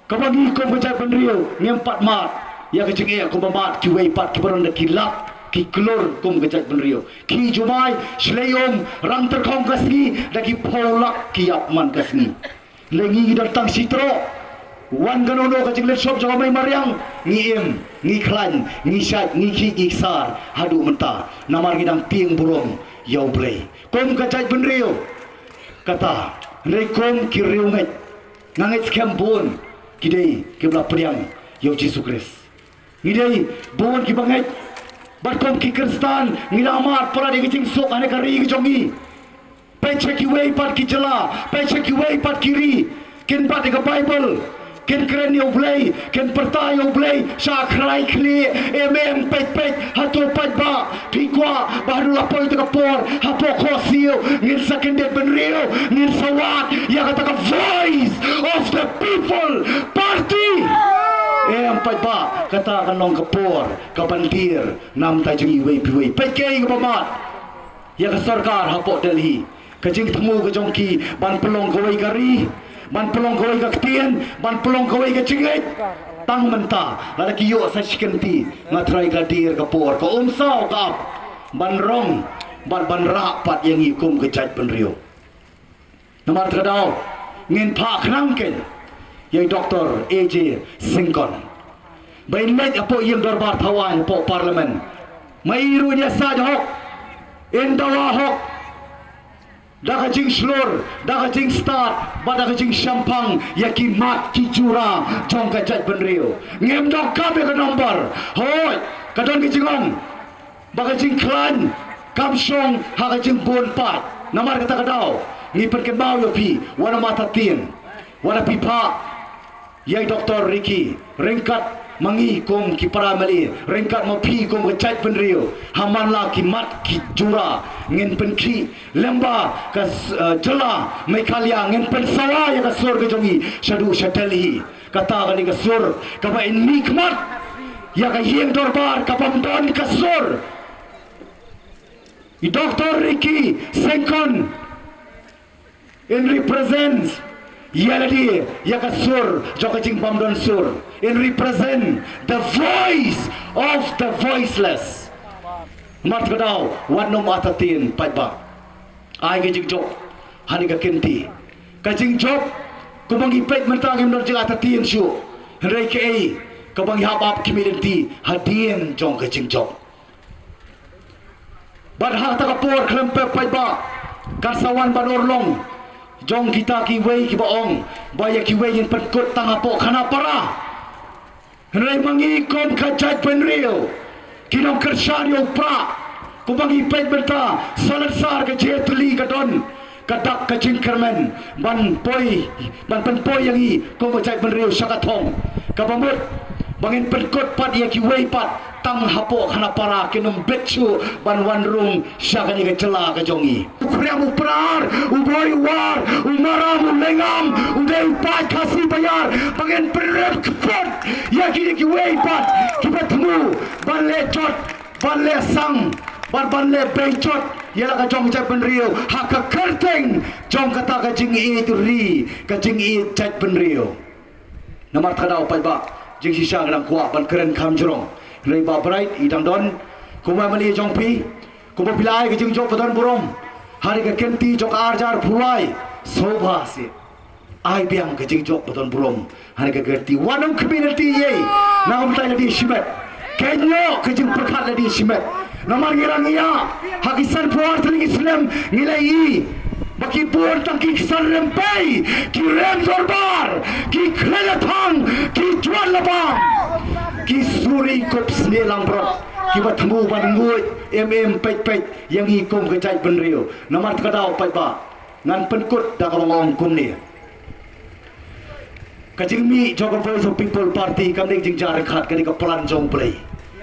kaba ngi kum ka jaitbynriew ngim pat mad ïa ka jingeh kumba mad kiwei pat kiba don da ki lak ki klur kum ka jaitbynriew. Ki jumai shlei um rang tyrkhong ka sngi da ki phew lak ki ïap man ka sngi. Lei ngi ngi don tang shi troh. Wan kano kano ka jingleit shop jong ka mei mariang, ngi im, ngi khlaiñ, ngi shait, ngi khih, ngi ksar haduh mynta. Namar ngi dang tieng burom ïa U Blei kum ka jaitbynriew. Kata, hynrei kum ki riewngeit, nga ngeit skhem bun ki dei kiba la pdiang ïa U Jisu Khrist. Ngi dei bun kiba ngeit. Bad kum ki Khristan ngi la mad palat ïa ka jingsuk ha kane ka ri ka jong ngi. Peit sha kiwei pat ki jylla, peit sha kiwei pat ki ri, kin bat ïa ka Baibl, kin kren ïa U Blei, kin pyrta ïa U Blei sha khrai khlieh, em em, peit peit, hato paidbah phi kwah ba haduh la poi kata ka por hapoh khohsiew ngin sa kyndit bynriew, ngin sa wad ïa kata ka Voice of the People Party? Em paidbah, kata kan long ka por kaban dier na ka bynta jong iwei pa iwei. Peit kaei kaba mad ïa ka sorkar hapoh Delhi. Ka jingthmu ka jong ki ban pynlong kawei ka ri, ban pynlong kawei ka ktien, ban pynlong kawei ka jingngeit. Tang mynta lada ki ïoh sa shi kyntien, nga tharai ka la dier ka por, ka um saw ka ap ban rong bad ban rah pat ïa ngi kum ka jaitbynriew. Namar kata ka daw ngin phah khnang kein ïa i Doktor A J Syngkon ba in leit hapoh ïing dorbar thaw aiñ, hapoh Parliament. Ma i ruh in ïasaid hok, in dawa hok da ka jingshlur, da ka jingstad bad da ka jingshemphang ïa ki mat ki jura jong ka jaitbynriew. Ngim donkam ïa ka number. Hooid, ka don ka jingong ba ka jingkhlaiñ kam shong ha ka jingbun paid. Namar kata ka daw ngi pynkynmaw ïa phi, wat nym artatien, wat nym phah ïa i Doktor Ricky ryngkat ma ngi kum ki para M L A, ryngkat ma phi kum ka jaitbynriew. Ha man la ki mat ki jura ngin pynkhih lyngba ka s-, eh, jylla Meghalaya, ngin pynsawa ïa ka sur ka jong ngi shaduh sha Delhi. Kata ka dei ka sur kaba in mihkhmat ïa ka ïing dorbar kabym don ka sur. I Doktor Ricky Syngkon in represent ïa lade ïa ka sur jong ka jingbymdon sur. In represent the voice of the voiceless. Namar kata ka daw wat nym artatien paidbah. Ai ka jingjop ha kane ka kynti. Ka jingjop kumba ngi peit mynta ngim don jingartatien shuh. Hynrei kaei kaba ngi hap ap khmih lynti hadien jong ka jingjop. Bad ha kata ka por khlem pep paidbah kan sa wan ban urlong jong kita kiwei kiba ong ba ïa kiwei ngin pynkut tang hapoh Khanapara. Hynrei ma ngi kum ka jaitbynriew ki nongkyrshan ïa u prah. Kumba ngi peit mynta, salonsar ka jingïatylli ka don, ka dak ka jingkyrmen ban poi, ban pynpoi ïa ngi kum ka jaitbynriew sha ka thong. Kaba mut ba ngin pynkut pat ïa kiwei pat tang hapoh Khanapara, kin ym bit shuh ban wan rung sha kane ka jylla ka jong ngi. U Khriam u Prar, u Bhoi u War, u Maram u Lyngngam, u dei u paid Khasi Baïar, ba ngin pynrem kput ïa kine kiwei pat kiba thmu ban leh jot ban leh sang, ban, ban leh beichot ïa la ka jong ka jaitbynriew ha ka kyrteng jong kata ka jingïeit ri, ka jingïeit jaitbynriew. Namar kata ka daw paidbah, jingshisha nga dang kwah ban kren kham jrong. Hynrei Bah Bright i dang don, kumba mane jong phi, kumba phi la ai ka jingjop ba don burom ha ri ka kynti jong ka arhajar arphew lai, sngewbha seh, ai biang ka jingjop ba don burom ha ri ka kynti. Wat nym khmih lynti ei, na ka bynta lade shimet. Kynnoh ka jingpyrkhat lade shimet. Namar ngi rang ïa ha ki san phew ar tylli ki snem ngi la ïohi ba ki bun tang ki ksan rympei, ki rem dorbar, ki khleh la thang, ki jwat la bam, ki suri kup snieh langbrot, kiba thmu ban nguid im im peit peit ïa ngi kum ka jaitbynriew. Namar kata ka daw paidbah, ngan pynkut da kaba nga ong kumne. Ka jingmih jong ka Voice of People Party kam dei ka jingja ryngkat, ka dei ka plan jong U Blei.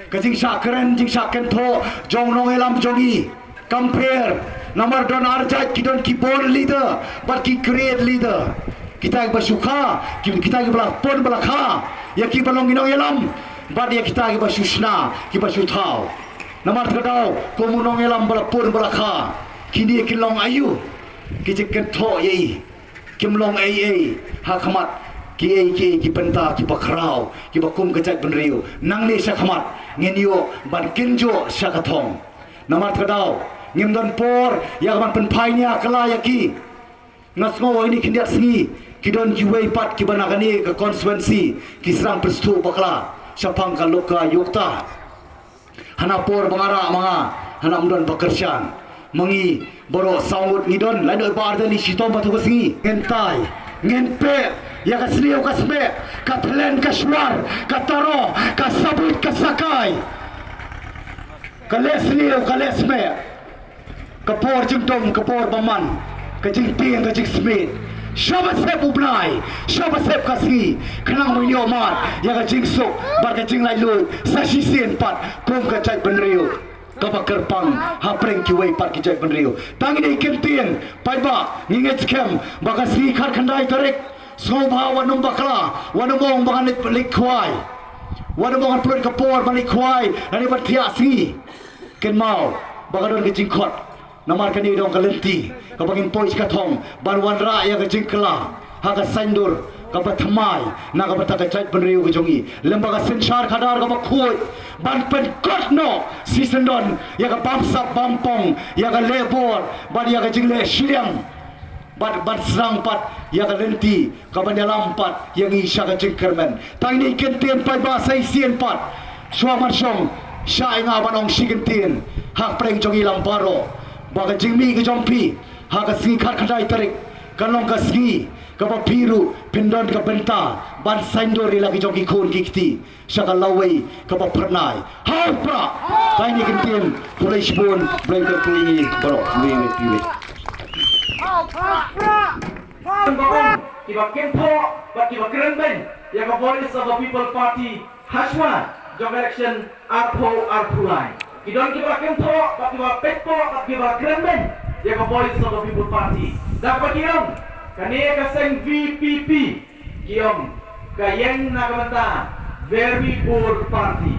Ka jingshah kren, jingshah kynthoh jong u nongïalam jong ngi kam pher. Namar don arjait, ki don ki born leader bad ki create leader. Kita kiba shu kha, ki, kita kiba la pun ba la kha ïa kiba long ki nongïalam, bad ïa kita kiba shu shna, kiba shu thaw. Namar kata ka daw, kum u nongïalam ba la pun ba la kha, kine kin long aïu? Ki jingkynthoh ïa i kim long ei ei ha khmat kiei kiei ki bynta kiba khraw, kiba kum ka jaitbynriew. Nangne sha khmat ngin ïoh ban kynjoh sha ka thong. Namar kata ka daw, ngim don por ïa ka ban pynphai nia kylla ïa ki. Nga sngew ha kine khyndiat sngi ki don kiwei pat kiba na kane ka constituency ki sdang pynsngewthuh bakla shaphang ka Lokayukta. Hana por ba nga rah ma nga, hana ym don ba kyrshan. Ma ngi baroh saw ngut ngi don, lait noh i Bah Ardent i shitom bad tu ka sngi. Ngin tai, ngin peh ïa ka sniew ka smeh, ka thlen ka shwar, ka taroh, ka sabit ka sakai, ka leh sniew ka leh smeh. Ka por jingdum, ka por ba man, ka jingtieng, ka jingsmit. Shaba sep u bnai, shaba sep ka sngi, khnang ba ngin ïoh mad ïa ka jingsuk bad ka jinglaitluid sa shisien pat kum ka jaitbynriew kaba kyrpang hapdeng kiwei pat ki jaitbynriew. Tang ine i kyntien paidbah, ngi ngeit skhem ba ka sngi khatkhyndai tarik, sngewbha wat nym bakla, wat nym ong ba ngan leit, leit khwai, wat nym ong ngan pynlut ka por ban leit khwai lane ban thiah sngi. Kynmaw ba ka don ka jingkhot. Namar kane ka dei ka lynti kaba ngin poi sha ka thong ban wanrah ïa ka jingkylla ha ka saiñdur kaba thymmai na ka bynta ka jaitbynriew ka jong ngi. Lem bad ka synshar khadar kaba khuid ban pynkut noh shisyndon ïa ka bamsap bampong, ïa ka lehbor bad ïa ka jingleh shiliang. Bad, bad sdang pat ïa ka lynti kaban ïalam pat ïa ngi sha ka jingkyrmen. Tang ine i kyntien paidbah, sa shisien pat, shuwa ban shong, shah ïa nga ban ong shi kyntien hapdeng jong ngi lang baroh, ba ka jingmih ka jong phi ha ka sngi khatkhyndai tarik kan long ka sngi kaba phi ruh phin don ka bynta ban saiñdur ïa la ki jong ki khun ki kti sha ka lawei kaba phyrnai. Hau prah! Tang ine i kyntien, khublei shibun, Blei un kyrkhu ïa ngi baroh, iwei pa iwei. Kiba kynthoh bad kiba kren beiñ ïa ka Voice of the People Party hashwa jong ka election arphew arphew lai. Ki don kiba kynthoh bad kiba peit bad kiba kren beiñ ïa ka Voice of the People Party. Da kaba ki ong, kane ka seng V P P, ki ong, ka ïeng na ka bynta very poor party.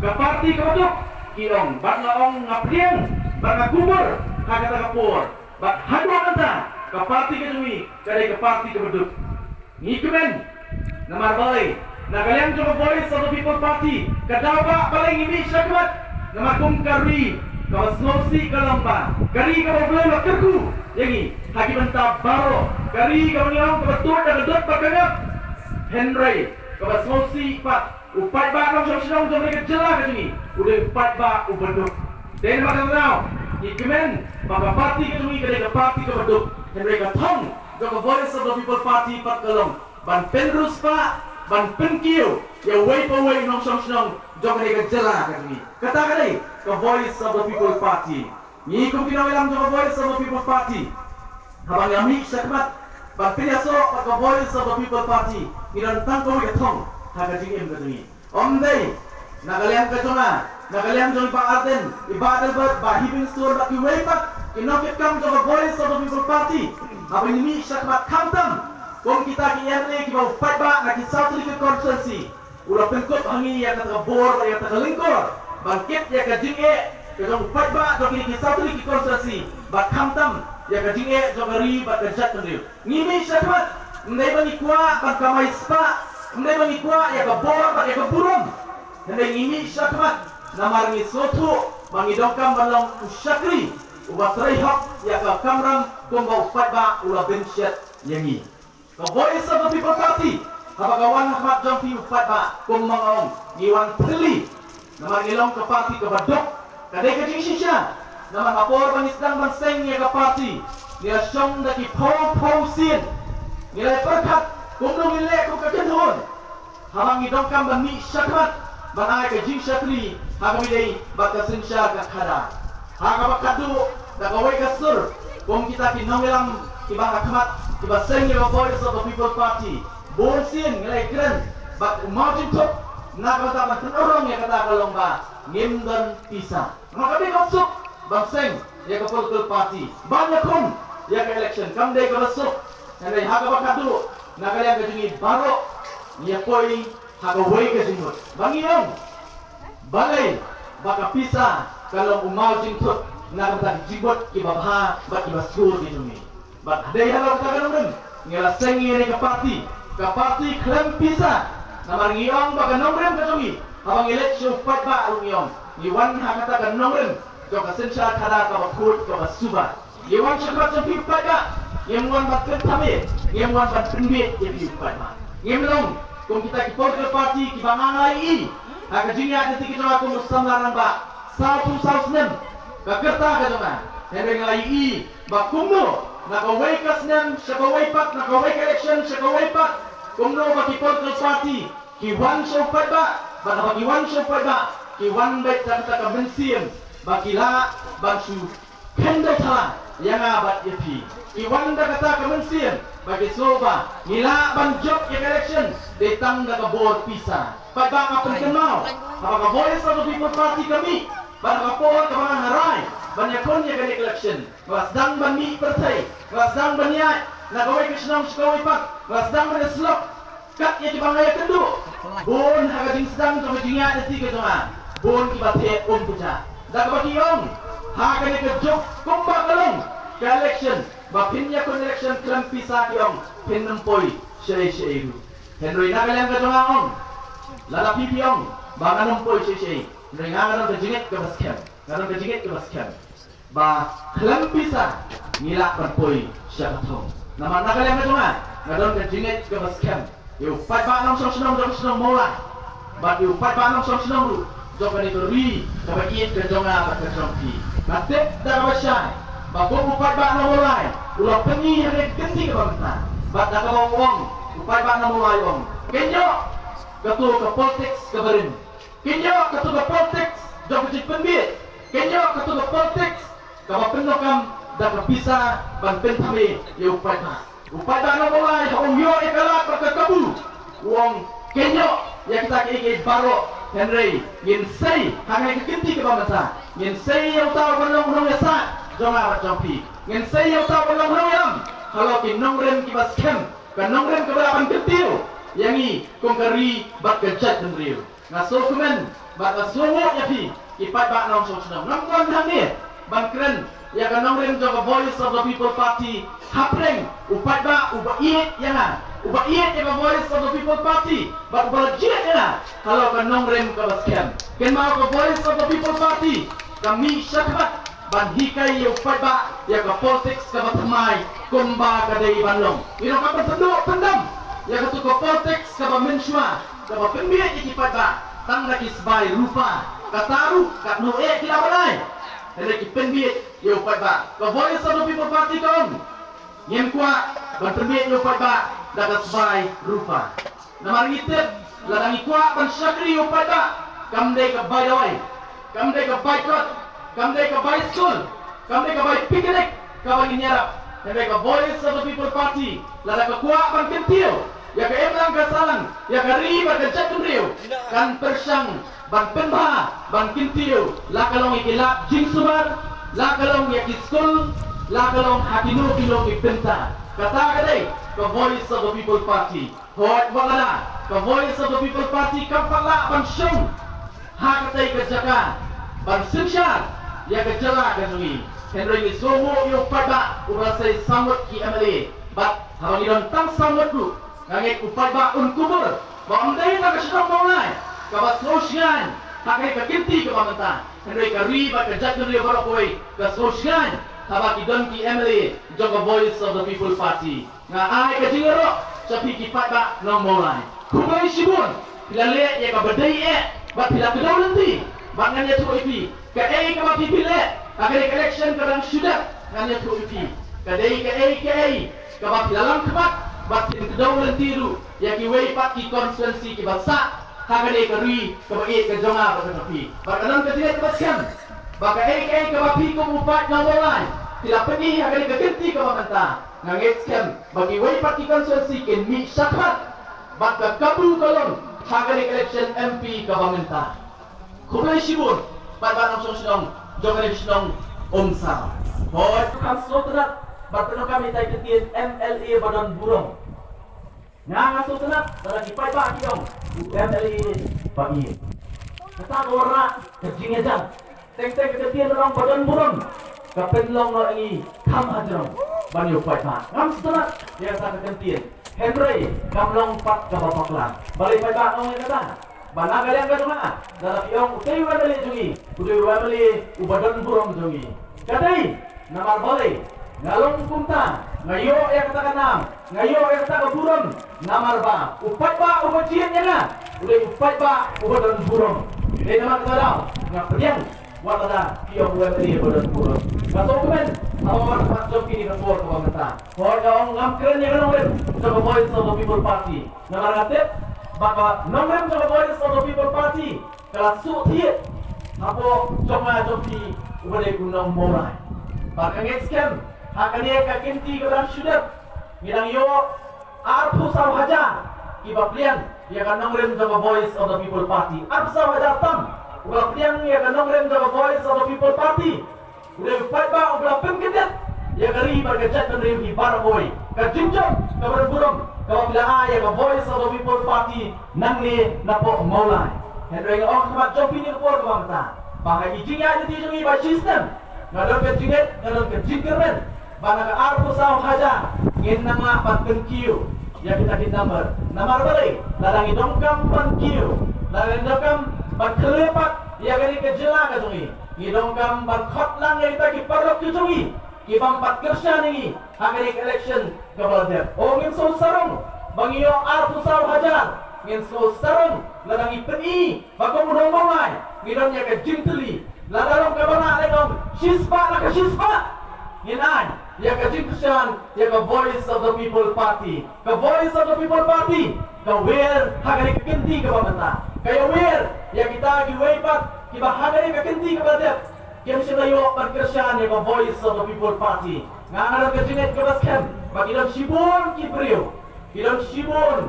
Ka party kaba duk, ki ong, bad nga ong nga pdiang bad nga kubur ha kata ka por. Bad haduh mynta ka party ka jong ngi ka dei ka party kaba duk. Ngi kmen, namar balei? Na ka liang jong ka Voice of the People Party, ka daw ba balei ngi mih shakhmat? Namar kum ka ri kaba sngewsih ka long ba ka ri kaba U Blei u la kyrkhu ïa ngi ha ki bynta baroh, ka ri kaba ngi ong kaba tuid da ka dud bad ka ngap. Hynrei kaba sngewsih pat, u paidbah nongshong shnong jong ka jylla ka jong ngi u dei u paidbah uba duk. Dei namar kata ka daw ngi kmen ba ka party ka jong ngi ka dei ka party kaba duk. Hynrei ka thong jong ka Voice of the People Party pat ka long ban pynriewspah, ban pynkiew ïa uwei pa uwei u nongshong shnong jong ka jylla ka jong ngi. Kata ka dei ka Voice of the People Party. Ngi kum ki nongïalam jong ka Voice of the People Party, haba ngi la mih shakhmat ban pynïasoh bad ka Voice of the People Party, ngi don tang kawei ka thong ha ka jingim ka jong ngi. Ym dei na ka liang ka jong nga, na ka liang jong i Bah Ardent, i Bah Adelbert, Bah Heavingstone bad kiwei pat ki nongkitkam jong ka Voice of the People Party, haba ngi mih shakhmat, khamtam kum kita ki M L A kiba u paidbah na ki saw tylli ki constituency u la pynkup ha ngi ïa kata ka bor, ïa kata ka lyngkor ban kit ïa ka jingeh ka jong u paidbah jong kine ki saw tylli ki constituency, bad khamtam ïa ka jingeh jong ka ri bad ka jaitbynriew. Ngi mih shakhmat, ym dei ba ngi kwah ban kamai spah, ym dei ba ngi kwah ïa ka bor bad ïa ka burom. Hynrei ngi mih shakhmat namar ngi sngewthuh ba ngi donkam ban long u shakri uba trei hok ïa ka kamram kumba u paidbah u la bynshet ïa ngi. Ka Voice of the People Party, haba ka wan ha khmat jong phi u paidbah, kumba nga ong, ngi wan thylli. Namar ngi long ka party kaba duk, ka dei ka jingshisha. Namar ha por ba ngi sdang ban seng ïa ka party, ngi la shong da ki phew phew sien. Ngi la pyrkhat kumno ngin leh kum ka kynhun. Haba ngi donkam ban mih shakhmat ban ai ka jingshakri ha kaba ïadei bad ka synshar ka khadar. Ha kaba khatduh, da kawei ka sur, kum kita ki nongïalam kiba ha khmat, kiba seng ïa ka Voice of the People Party, bun sien ngi la ïakren bad u maw jingthoh na ka bynta ban pynurlong ïa kata ka long ba ngim don pisa. Namar ka dei kaba suk ban seng ïa ka political party, ban ïakhun ïa ka election, kam dei kaba suk. Hynrei ha kaba khatduh, na ka liang ka jong ngi baroh, ngi ïa poi ha kawei ka jingmut ba ngi ong balei ba ka pisa ka long u maw jingthoh na ka bynta ki jingmut kiba bha bad kiba skur ki jong ngi. Bad hadei halor kata ka nongrim ngi la seng ïa kane ka party, ka party khlem pisa. Namar ngi ong ba ka nongrim ka jong ngi, haba ngi leit sha u paidbah ruh ngi ong, ngi wan ha kata ka nongrim jong ka synshar khadar kaba khuid kaba suba. Ngi wan shakhmat jong phi u paidbah, ngim wan ban pynthame, ngim wan ban pynbieit ïa phi u paidbah. Ngim long kum kita ki political party kiba nga la ïohi ha ka jingïaid lynti ka jong nga kum u samla rangbah, saw phew saw snem ka rta ka jong nga. Hynrei nga la ïohi ba kumno na kawei ka snem sha kawei pat, na kawei ka election sha kawei pat, kumno ba ki political party ki wan sha u paidbah, bad haba ki wan sha u paidbah, ki wan beit da kata ka mynsiem ba ki lah ban shu khyndew thala ïa nga bad ïa phi. Ki wan da kata ka mynsiem ba ki sngew ba ngi lah ban jop ïa ka election dei tang da ka bor pisa. Paidbah, nga pynkynmaw, haba ka Voice of the People Party ka mih, bad ha ka por kaba nga rai ban ïakhun ïa kane ka election, nga la sdang ban mih pyrthei, nga la sdang ban ïaid na kawei ka shnong sha kawei pat, nga la sdang ban ïasyllok. Kat ïa kiba nga ïakynduh, bun ha ka jingsdang jong ka jingïaid lynti ka jong nga, bun kiba thep um pyrshah. Da kaba ki ong, ha kane ka juk kumba ka long ka election, ba phin ïakhun election khlem pisa, ki ong phin ym poi shaei shaei ruh. Hynrei na ka liang ka jong nga ong, lada phi phi ong ba ngan ym poi shaei shaei, hynrei nga nga don ka jingngeit kaba skhem, nga don ka jingngeit kaba skhem ba khlem pisa ngi lah ban poi sha ka thong. Namar na ka liang ka jong nga, nga don ka jingngeit kaba skhem ïa u paidbah nongshong shnong jong ka shnong Mawlai, bad ïa u paidbah nongshong shnong ruh jong kane ka ri kaba ïeit ka jong nga bad ka jong phi. Nga tip da kaba shai ba kum u paidbah na Mawlai u la pyni ha kane ka kynti kaba mynta, bad da kaba u ong u paidbah na Mawlai u ong, kynjoh kato ka politics kaba rim. Kynjoh kato ka politics jong ka jingpynbieit. Kynjoh kato ka politics kaba pyndonkam da ka pisa ban pynthame ïa u paidbah. U paidbah na Mawlai ha u ïoh ïa ka lad bad ka kabu, u ong kynjoh ïa kita kiei kiei baroh, hynrei ngin sei ha kane ka kynti kaba mynta, ngin sei ïa uta uban long u nongïasaid jong nga bad jong phi. Ngin sei ïa uta uban long u nongïalam halor ki nongrim kiba skhem, ka nongrim kaba lah ban kyntiew ïa ngi kum ka ri bad ka jaitbynriew. Nga sngewkmen bad nga sngewnguh ïa phi ki paidbah nongshong shnong. Ngam wan hangne ban kren ïa ka nongrim jong ka Voice of the People Party hapdeng u paidbah uba ïeit ïa nga, uba ïeit ïa ka Voice of the People Party bad uba la jied ïa nga halor ka nongrim kaba skhem. Kynmaw, ka Voice of the People Party ka mih shakhmat ban hikai ïa u paidbah ïa ka politics kaba thymmai kumba ka dei ban long. Ngi donkam ban pynduh pyndam ïa kato ka politics kaba mynshuwa, kaba pynbieit ïa ki paidbah tang da ki sbai rupa. Kata ruh katno eh ki lah ban ai, hynrei ki pynbieit ïa u paidbah. Ka Voice of the People Party ka ong, ngim kwah ban pynbieit ïa u paidbah da ka sbai rupa. Namar ngi tip, lada ngi kwah ban shakri ïa u paidbah, kam dei ka bai dawai, kam dei ka bai kot, kam dei ka bai skul, kam dei ka bai picnic kaba ngin ïarap. Hynrei ka Voice of the People Party, lada ka kwah ban kyntiew ïa ka imlang ka sahlang, ïa ka ri bad ka jaitbynriew, kan pyrshang ban pynbha, ban kyntiew, la ka long ïa ki lad jingsumar, la ka long ïa ki skul, la ka long ha kino kino ki bynta. Kata ka dei ka Voice of the People Party. Hooid, wat lada ka Voice of the People Party kam pat lah ban shong Ha katei ka jaka ban synshar ïa ka jylla ka jong ngi. Hynrei ngi sngewnguh ïa u paidbah uba la sei saw ngut ki M L A. Bad haba ngi don tang saw ngut ruh, nga ngeit u paidbah un kubur ba ym dei tang ka shnong Mawlai kaba sngew shngaiñ ha kane ka kynti kaba mynta, hynrei ka ri bad ka jaitbynriew baroh kawei ka sngew shngaiñ haba ki don ki M L A jong ka Voice of the People Party. Nga ai ka jingïaroh sha phi ki paidbah nong Mawlai. Khublei shibun, phi la leh ïa kaba dei eh bad phi la kdew lynti. Bad ngan ïathuh ïa phi kaei kaba phi phi leh ha kane ka election kaba dang shu dep, ngan ïathuh ïa phi. Ka dei kaei kaei kaba phi la lam khmat bad phin kdew lynti ruh ïa kiwei pat ki constituency kiba sah ha kane ka ri kaba ïeit ka jong nga bad ka jong phi. Bad ka don ka jingngeit kaba skhem ba kaei kaei kaba phi kum u paid nong Mawlai phi la pyni ha kane ka kynti kaba mynta. Nga ngeit skhem ba kiwei pat ki constituency kin mih shakhmat bad ka kabu ka long ha kane ka election M P kaba mynta. Khublei shibun, paidbah nongshong shnong jong kane ka shnong Umsaw. Hooid, kham sngewtynnat bad pyndonkam ïa itai ka ktien M L A ba don burom. Nga nga sngewtynnat lada ki paidbah ki ong u M L A ba ïeit. Kata ka wanrah ka jingïajan. Teng teng ka ktien ba ong ba don burom ka pynlong noh ïa ngi kham hajrong ban ïa u paidbah. Ngam sngewtynnat ïa kata ka ktien. Hynrei kam long pat kaba bakla. Balei paidbah ong ïa kata? Ba na ka liang ka jong nga, lada phi ong utei u M L A jong ngi u dei u M L A uba don burom jong ngi. Ka dei namar balei nga long kumta, nga ïoh ïa kata ka nam, nga ïoh ïa kata ka burom, namar ba u paidbah uba jied ïa nga u dei u paidbah uba don burom. Dei namar kata daw nga pdiang wat lada phi ong u M L A uba don burom. Nga sngewkmen haba wan ha khmat jong phi ha kane ka por kaba mynta. Hooid, nga ong ngam kren ïa ka nongrim jong ka Voice of the People Party. Namar nga tip ba ka nongrim jong ka Voice of the People Party ka la shu thied hapoh jong nga jong phi uba dei u nong Mawlai. Bad nga ngeit skhem ha kane ka kynti kaba dang shu dep ngi dang ïoh arphew saw hajar kiba pdiang ïa ka nongrim jong ka Voice of the People Party. Arphew saw hajar tam uba pdiang ïa ka nongrim jong ka Voice of the People Party. U dei u paidbah uba la pynkyndit ïa ka ri bad ka jaitbynriew hi baroh kawei. Ka jingjop kaba don burom kaba phi la ai ïa ka Voice of the People Party nangne napoh Mawlai. Hynrei nga ong ha khmat jong phi ha kane ka por kaba mynta ba ha ki jingïaid lynti jong ngi ba shi snem nga don ka jingngeit, nga don ka jingkyrmen ba na ka arphew saw hajar ngin nang lah ban pynkiew ïa kita ki number. Namar balei? Lada ngi donkam ban kiew, lada ngi donkam ban khleh pat ïa kane ka jylla ka jong ngi, ngi donkam ban khot lang ïa kita ki paralok ki jong ngi ki bym pat kyrshan ïa ngi ha kane ka election kaba la dep. O, ngin sngew sarong ba ngi ïoh arphew saw hajar. Ngin sngew sarong lada ngi pyni ba kum u nong Mawlai ngi don ïa ka jingtylli. Lada long kaba lah lei, long shispah na ka shispah, ngin ai ïa ka jingkyrshan ïa ka Voice of the People Party. Ka Voice of the People Party ka wer ha kane ka kynti kaba mynta. Ka ïawer ïa kita kiwei pat kiba ha kane ka kynti kaba dep kim shym la ïoh ban kyrshan ïa ka Voice of the People Party. Nga nga don ka jingngeit kaba skhem ba ki don shibun ki briew, ki don shibun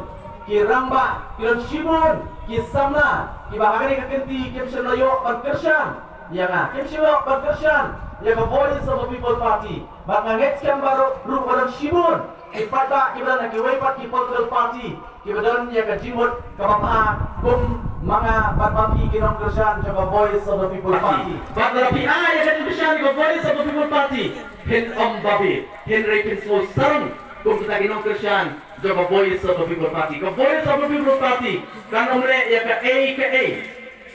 ki rangbah, ki don shibun ki samla kiba ha kane ka kynti kim shym la ïoh ban kyrshan ïa nga, kim shym la ïoh ban kyrshan ïa ka Voice of the People Party. Bad nga ngeit skhem baroh ruh ba don shibun ki paidbah kiba don ha kiwei pat ki political party kiba don ïa ka jingmut kaba bha kum ma nga bad ma phi ki nongkyrshan jong ka Voice of the People Party. Bad lada phi ai ïa ka jingkyrshan ïa ka Voice of the People Party, phin ym babe, hynrei phin sngew sarong kum kita ki nongkyrshan jong ka Voice of the People Party. Ka Voice of the People Party kan ym leh ïa kaei kaei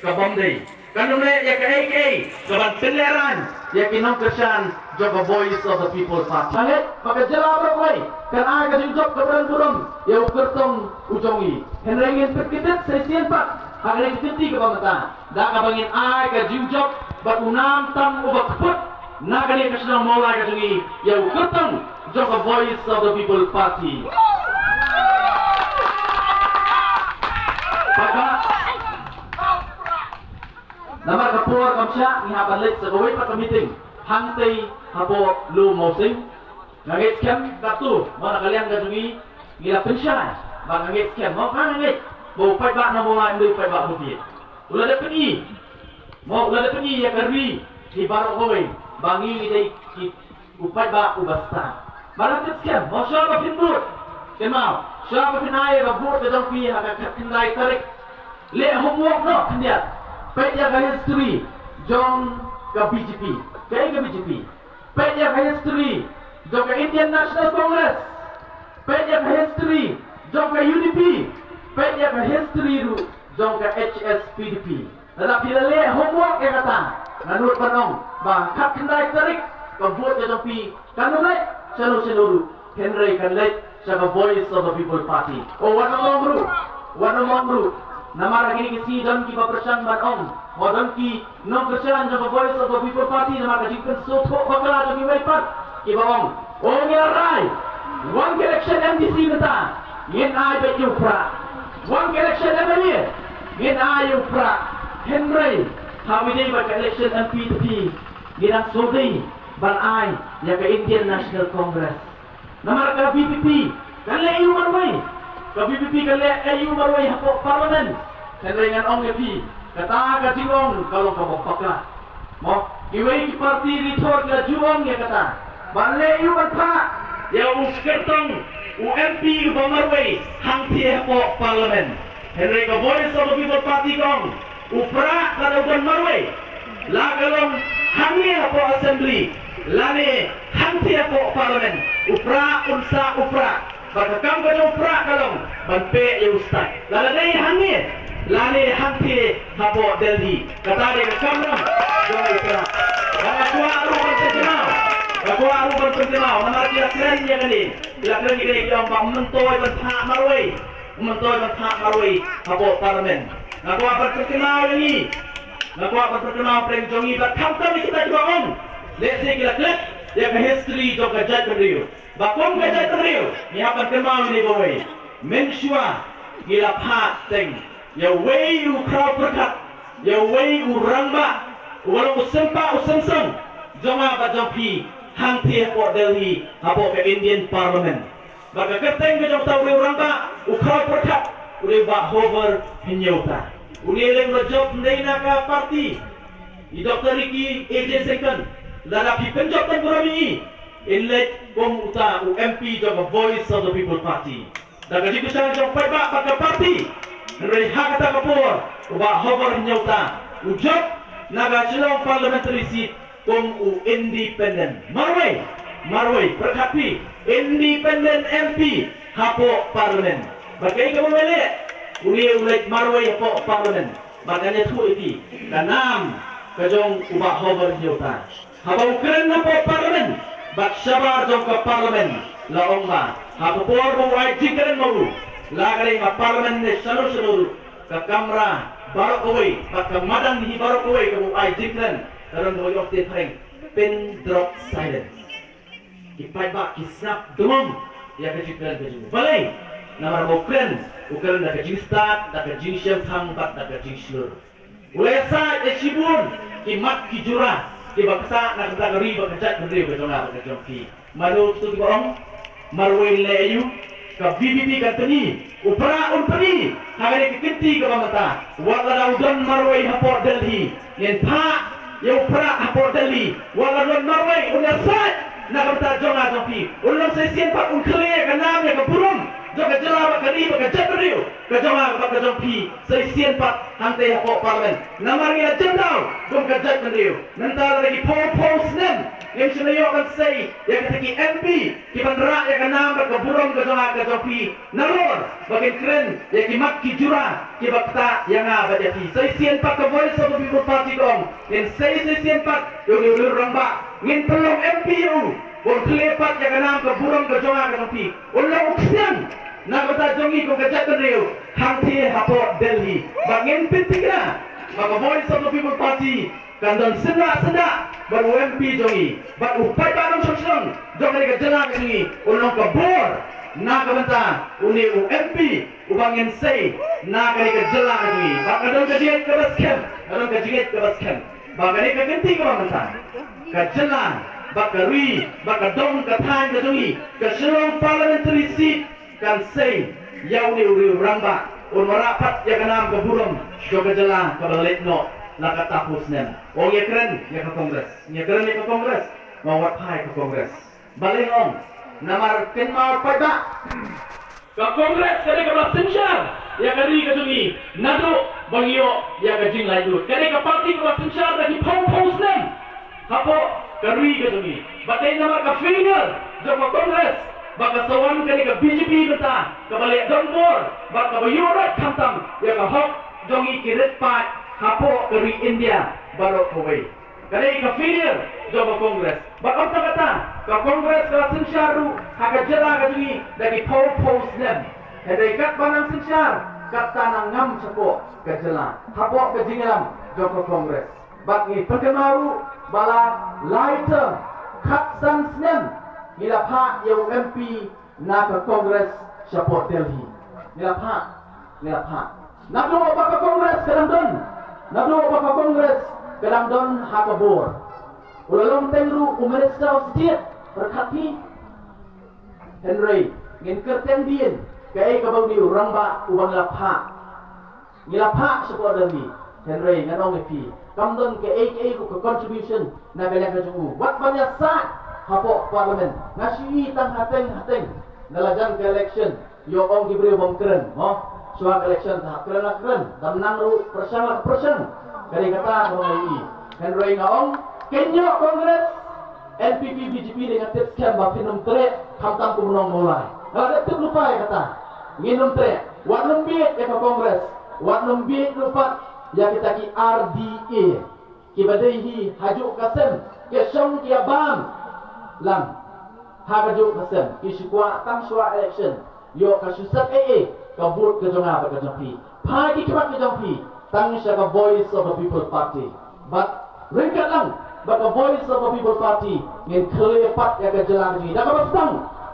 ka bym dei. Kan ym leh ïa kaei kaei ka ban pynlehraiñ ïa ki nongkyrshan jong ka Voice of the People Party. Nga ngeit ba ka jylla baroh kawei kan ai ka jingjop kaba don burom ïa u kyrtong u jong ngi. Hynrei ngin pynkyndit sa shisien pat ha kane ka kynti kaba mynta da kaba ngin ai ka jingjop bad u nam tam uba kput na kane ka shnong Mawlai ka jong ngi ïa u kyrtong jong ka Voice of the People Party. Paidbah, namar ka por kam shah, ngi hap ban leit sa kawei pat ka meeting hangtei hapoh Lum Mawsing. Nga ngeit skhem katto, mo, na ka liang ka jong ngi ngi la pynshai. Bad nga ngeit skhem, mo, nga ngeit ba u paidbah na Mawlai u dei u paidbah uba bieit. U la dep pyni, mo, u la dep pyni ïa ka ri hi baroh kawei ba ngi ngi dei ki u paidbah uba stad. Bad nga tip skhem, mo, shuwa ba phin vote, kynmaw, shuwa ba phin ai ïa ka vote ka jong phi ha ka khatkhyndai tarik, leh homework noh khyndiat. Peit ïa ka history jong ka B J P. Kaei ka B J P? Peit ïa ka history jong ka Indian National Congress. Peit ïa ka history jong ka U D P. Peit ïa ka history ruh jong ka H S P D P. Lada phi la leh homework ïa kata, nga nud ban ong ba khatkhyndai tarik ka vote ka jong phi kan ym leit shano shano ruh, hynrei kan leit sha ka Voice of the People Party. O, wat ong ruh, wat ong ruh. Namar ha kine ki sngi don kiba pyrshang ban ong, o, don ki nongkyrshan jong ka Voice of the People Party namar ka jingpynsngewthuh bakla jong kiwei pat kiba ong, o, ngi la rai, wan ka election M D C mynta, ngin ai beit ïa u prah. Wan ka election M L A, ngin ai ïa u prah. Hynrei ha kaba ïadei bad ka election M P te phi, ngi dang sngewdei ban ai ïa ka Indian National Congress. Namar ka V P P kan leh aïu marwei, ka V P P kan leh aïu marwei hapoh Parliament. Hynrei ngan ong ïa phi, kata ka jingong ka long kaba bakla. Mo, kiwei ki party ri thor ki la ju ong ïa kata, ban leh aïu ban phah ïa u kyrtong u M P uba marwei hangthie hapoh Parliament. Hynrei ka Voice of the People Party ka ong, u prah ka dei u don marwei, la ka long hangne hapoh Assembly lane hangthie hapoh Parliament, u prah un sah u prah. Bad ka kam ka jong u prah ka long ban peh ïa u stad, lada dei hangne lane hangthie hapoh Delhi. Kata dei ka kamram jong u prah. Bad nga kwah ruh ban pynkynmaw, nga kwah ruh ban pynkynmaw namar ki la kren ïa kane, ki la kren ïa kane, ki ong ba ym myntoi ban phah marwei, ym myntoi ban phah marwei hapoh Parliament. Nga kwah ban pynkynmaw ïa ngi, nga kwah ban pynkynmaw pyrshah jong ngi bad khamtam ïa kita kiba ong lehse ki la klet ïa ka history jong ka jaitbynriew. Ba kum ka jaitbynriew ngi hap ban kynmaw ïa kawei, mynshuwa ngi la phah teng ïa uwei u khraw pyrkhat, ïa uwei u rangbah uba long u sympa u symsong jong nga bad jong phi hangthie hapoh Delhi, hapoh ka Indian Parliament. Bad ka kyrteng ka jong uta u rangbah u khraw pyrkhat u dei u Bah Hover Hynñiewta. Une u la jop ym dei na ka party i Doctor Ricky A J Syngkon. Lada phi pynjop tang burom ïa ngi, in leit kum uta u M P jong ka Voice of the People Party. Da ka jingkyrshan jong paidbah bad ka party. Hynrei ha kata ka por u Bah Hover Hynñiewta u jop na ka Shillong Parliamentary Seat kum u independent. Marwei, marwei, pyrkhat phi, independent M P hapoh Parliament. Bad kaei kaba u leh? Une u leit marwei hapoh Parliament. Bad ngan ïathuh ïa phi ka nam ka jong u Bah Hover Hynñiewta. Haba u kren hapoh Parliament bad shabar jong ka Parliament, la ong ba ha ka por ba u ai jingkren ma u, la ka dei ha Parliament ne shano shano ruh, ka kamra baroh kawei bad ka madan hi baroh kawei kaba u ai jingkren ka don kaba ïoh ktien phareng, pin drop silence. Ki paidbah ki sngap dungom ïa ka jingkren ka jong u. Balei? Namar ba u kren, u kren da ka jingstad, da ka jingshemphang bad da ka jingshlur. U la ïasaid ïa shibun ki mat ki jura kiba ktah na ka bynta ka ri bad ka jaitbynriew ka jong nga bad ka jong phi. Mano kito kiba ong marwei leh aïu? Ka V P P kan pyni, u prah un pyni ha kane ka kynti kaba mynta. Wat lada u don marwei hapoh Delhi, ngin phah ïa u prah hapoh Delhi. Wat lada u don marwei un ïasaid na ka bynta jong nga jong phi, un long sa shisien pat un khleh ïa ka nam ïa ka burom jong ka jylla bad ka ri bad ka jaitbynriew ka jong nga bad ka jong phi sa shisien pat hangtei hapoh Parliament. Namar ngi la jem daw kum ka jaitbynriew. Mynta la ki phew phew snem ngim shym la ïoh ban sei ïa kita ki M P kiban rah ïa ka nam bad ka burom ka jong nga ka jong phi. Nalor ba kin kren ïa ki mat ki jura kiba ktah ïa nga bad ïa phi. Sa shisien pat ka Voice of the People Party ka ong, ngin sei sa shisien pat ïa u rangbah, ngin pynlong M P ïa u, ban khleh pat ïa ka nam ka burom ka jong nga ka jong phi. Un long u ksiang na ka bynta jong ngi kum ka jaitbynriew hangthie hapoh Delhi. Bad ngin pynthikna ba ka Voice of the People Party kan don syndah syndah bad u M P jong ngi bad u paidbah nongshong shnong jong kane ka jylla ka jong ngi. Un long ka bor na ka bynta une u M P uba ngin sei na kane ka jylla ka jong ngi. Bad ka don ka jingngeit kaba skhem, ka don ka jingngeit kaba skhem ba kane ka kynti kaba mynta ka jylla bad ka ri bad ka dong ka thaiñ ka jong ngi, ka Shillong Parliamentary Seat, kan sei ïa une u rangbah un wanrah pat ïa ka nam ka burom jong ka jylla kaba la leit noh la ka arphew snem. Ong ïa kren ïa ka Congress, ïa kren ïa ka Congress, ma wat phai ka Congress. Balei ong? Namar kynmaw paidbah, ka Congress ka dei kaba synshar ïa ka ri ka jong ngi naduh ba ngi ïoh ïa ka jinglaitluid. Ka dei ka party kaba synshar da ki phew phew snem hapoh ka ri ka jong ngi. Bad dei namar ka failure jong ka Congress ba ka sa wan ka dei ka B J P mynta kaba leh donbor bad kaba ïuhroit khamtam ïa ka hok jong ngi ki rit paid hapoh ka ri India baroh kawei. Ka dei ka failure jong ka Congress. Bad ym tang kata, ka Congress ka la synshar ruh ha ka jylla ka jong ngi da ki phew phew snem. Hynrei katba nang synshar, katta nang ngam shapoh ka jylla hapoh ka jingïalam jong ka Congress. Bad ngi pynkynmaw ruh ba la lai term, khatsan snem ngi la phah ïa u M P na ka Congress shapoh Delhi. Ngi la phah, ngi la phah. Naduh ba ka Congress ka dang don, naduh ba ka Congress ka dang don ha ka bor, u la long teng ruh u Minister of State pyrkhat phi. Hynrei ngin kyrteng dien kaei kaba u dei u rangbah uba ngi la phah. Ngi la phah shapoh Delhi. Hynrei ngan ong ïa phi, kam don kaei kaei ruh ka contribution na ka liang ka jong u. Wat ban ïasaid hapoh Parliament. Nga shu ïohi tang hateng hateng na la jan ka election. Ïoh ong ki briew bym kren, mo. Shuwa ka election te hap kren la kren. Dang nang ruh pyrshang la pyrshang. Ka dei kata kaba nga ïohi. Hynrei nga ong, kynnoh Congress, N P P, B J P, dei nga tip skhem ba phin ym treh khamtam kum u nong Mawlai. Nga la dep tip lypa ïa kata. Ngin ym treh. Wat nym bieit ïa ka Congress. Wat nym bieit ruh pat ïa kita ki R D A. Kiba dei hi hajuh ka sem ki shong ki ïa bam lang ha kajuh ka sem, ki shu kwah tang shuwa election. Ïoh ka shu set ei ei ka vote ka jong nga bad ka jong phi. Phai ki khmat ka jong phi tang sha ka Voice of the People Party. Bad ryngkat lang bad ka Voice of the People Party ngin clear path ïa ka jylla ka jong ngi. Da kaba sdang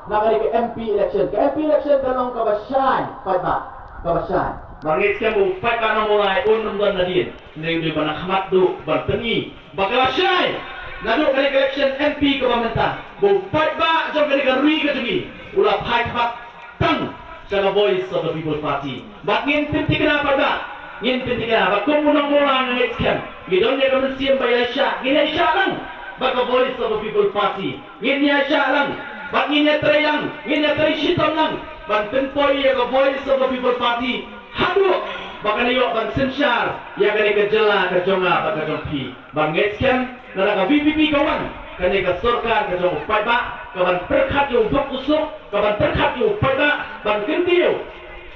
na kane ka M P election. Ka M P election ka long kaba shai paidbah, kaba shai. Ba ngeit skhem ba u paidbah nong Mawlai un ym don nadien. Hynrei u dei ban khmat duh ban pyni ba ka la shai naduh kane ka election M P kaba mynta. Ba u paidbah jong kane ka ri ka jong ngi u la phai khmat tang sha ka Voice of the People Party. Bad ngin pynthikna paidbah, ngin pynthikna bad kum u nong Mawlai nga ngeit skhem ngi don ïa ka mynsiem ba ïaishah, ngin ïaishah lang bad ka Voice of the People Party. Ngin ïaishah lang bad ngin ïatrei lang, ngin ïatrei shitom lang ban pynpoi ïa ka Voice of the People Party haduh ba kan ïoh ban synshar ïa kane ka jylla ka jong nga bad ka jong phi. Ban ngeit skhem lada ka V P P ka wan, kane ka sorkar ka jong u paidbah ka ban pyrkhat ïa u duk u suk, ka ban pyrkhat ïa u paidbah ban kyntiew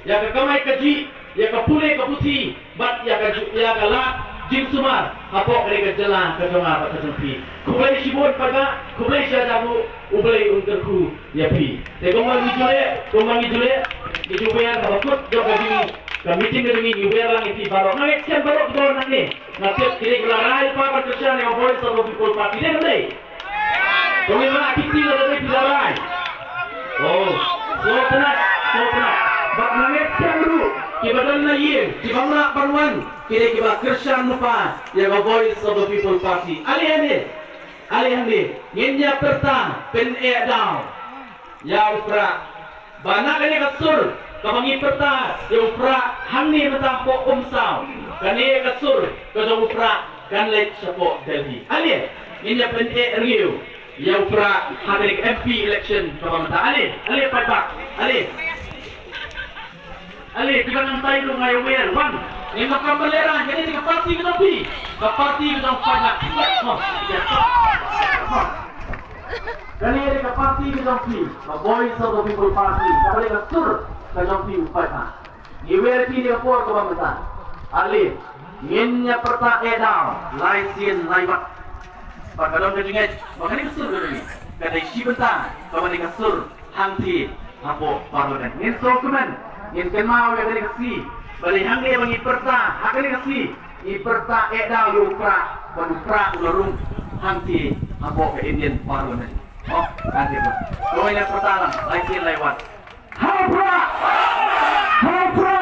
ïa ka kamai kajih, ïa ka pule ka puthi bad ïa ka ju-, ïa ka lad jingsumar hapoh kane ka jylla ka jong nga bad ka jong phi. Khublei shibun paidbah, khublei shihajar nguh, U Blei un kyrkhu ïa phi. Te kumba ngi ju leh, kumba ngi ju leh, ngi ju wer ha bakut jong ka jong ngi, ka meeting ka jong ngi, ngi wer lang ïa phi baroh. Nga ngeit skhem baroh kiba don hangne nga tip ki dei kiba la rai lypa ban kyrshan ïa ka Voice of the People Party, dei ne ym dei? To ngin rah kiti lada dei phi la rai. Oh, sngewtynnat, sngewtynnat. Bad nga ngeit skhem ruh kiba don na ïing, kiba ym lah ban wan, ki dei kiba kyrshan lypa ïa ka Voice of the People Party. Ale hangne, ale hangne, ngin ïa pyrta pyneh daw ïa u Prah. Ba na kane ka sur kaba ngi pyrta ïa u Prah hangne mynta hapoh Umsaw, kane ka sur ka jong u Prah kan leit shapoh Delhi. Ale ngin ïa pyneh rngiew ïa u Prah ha kane ka M P election kaba mynta. Ale, ale paidbah, ale. Ale kiba nang tai ruh nga ïa wer, wan. Ngim donkam ban lehraiñ, kane ka party ka jong phi. Ka party ka jong phi. Kane ka party ka jong phi, ka Voice of the People Party, kaba dei ka sur ka jong phi u paidbah. Ngi wer ïa phi ha kane ka por kaba mynta. Ale ngin ïa pyrta eh daw lai sien lai wat. Ba ka don ka jingngeit ba kane ka sur ka jong ngi ka dei shi bynta kaba dei ka sur hangtei hapoh Parliament. Ngin sngewkmen, ngin kynmaw ïa kane ka sngi ba dei hangne ba ngi pyrta, ha kane ka sngi ngi pyrta eh daw ïa u Prah, ba u Prah u la rung hangtei hapoh ka Indian Parliament. Oh, hangtei ba. Kawei ngan pyrta lang, lai sien lai wat. Ha u Prah! Ha u Prah!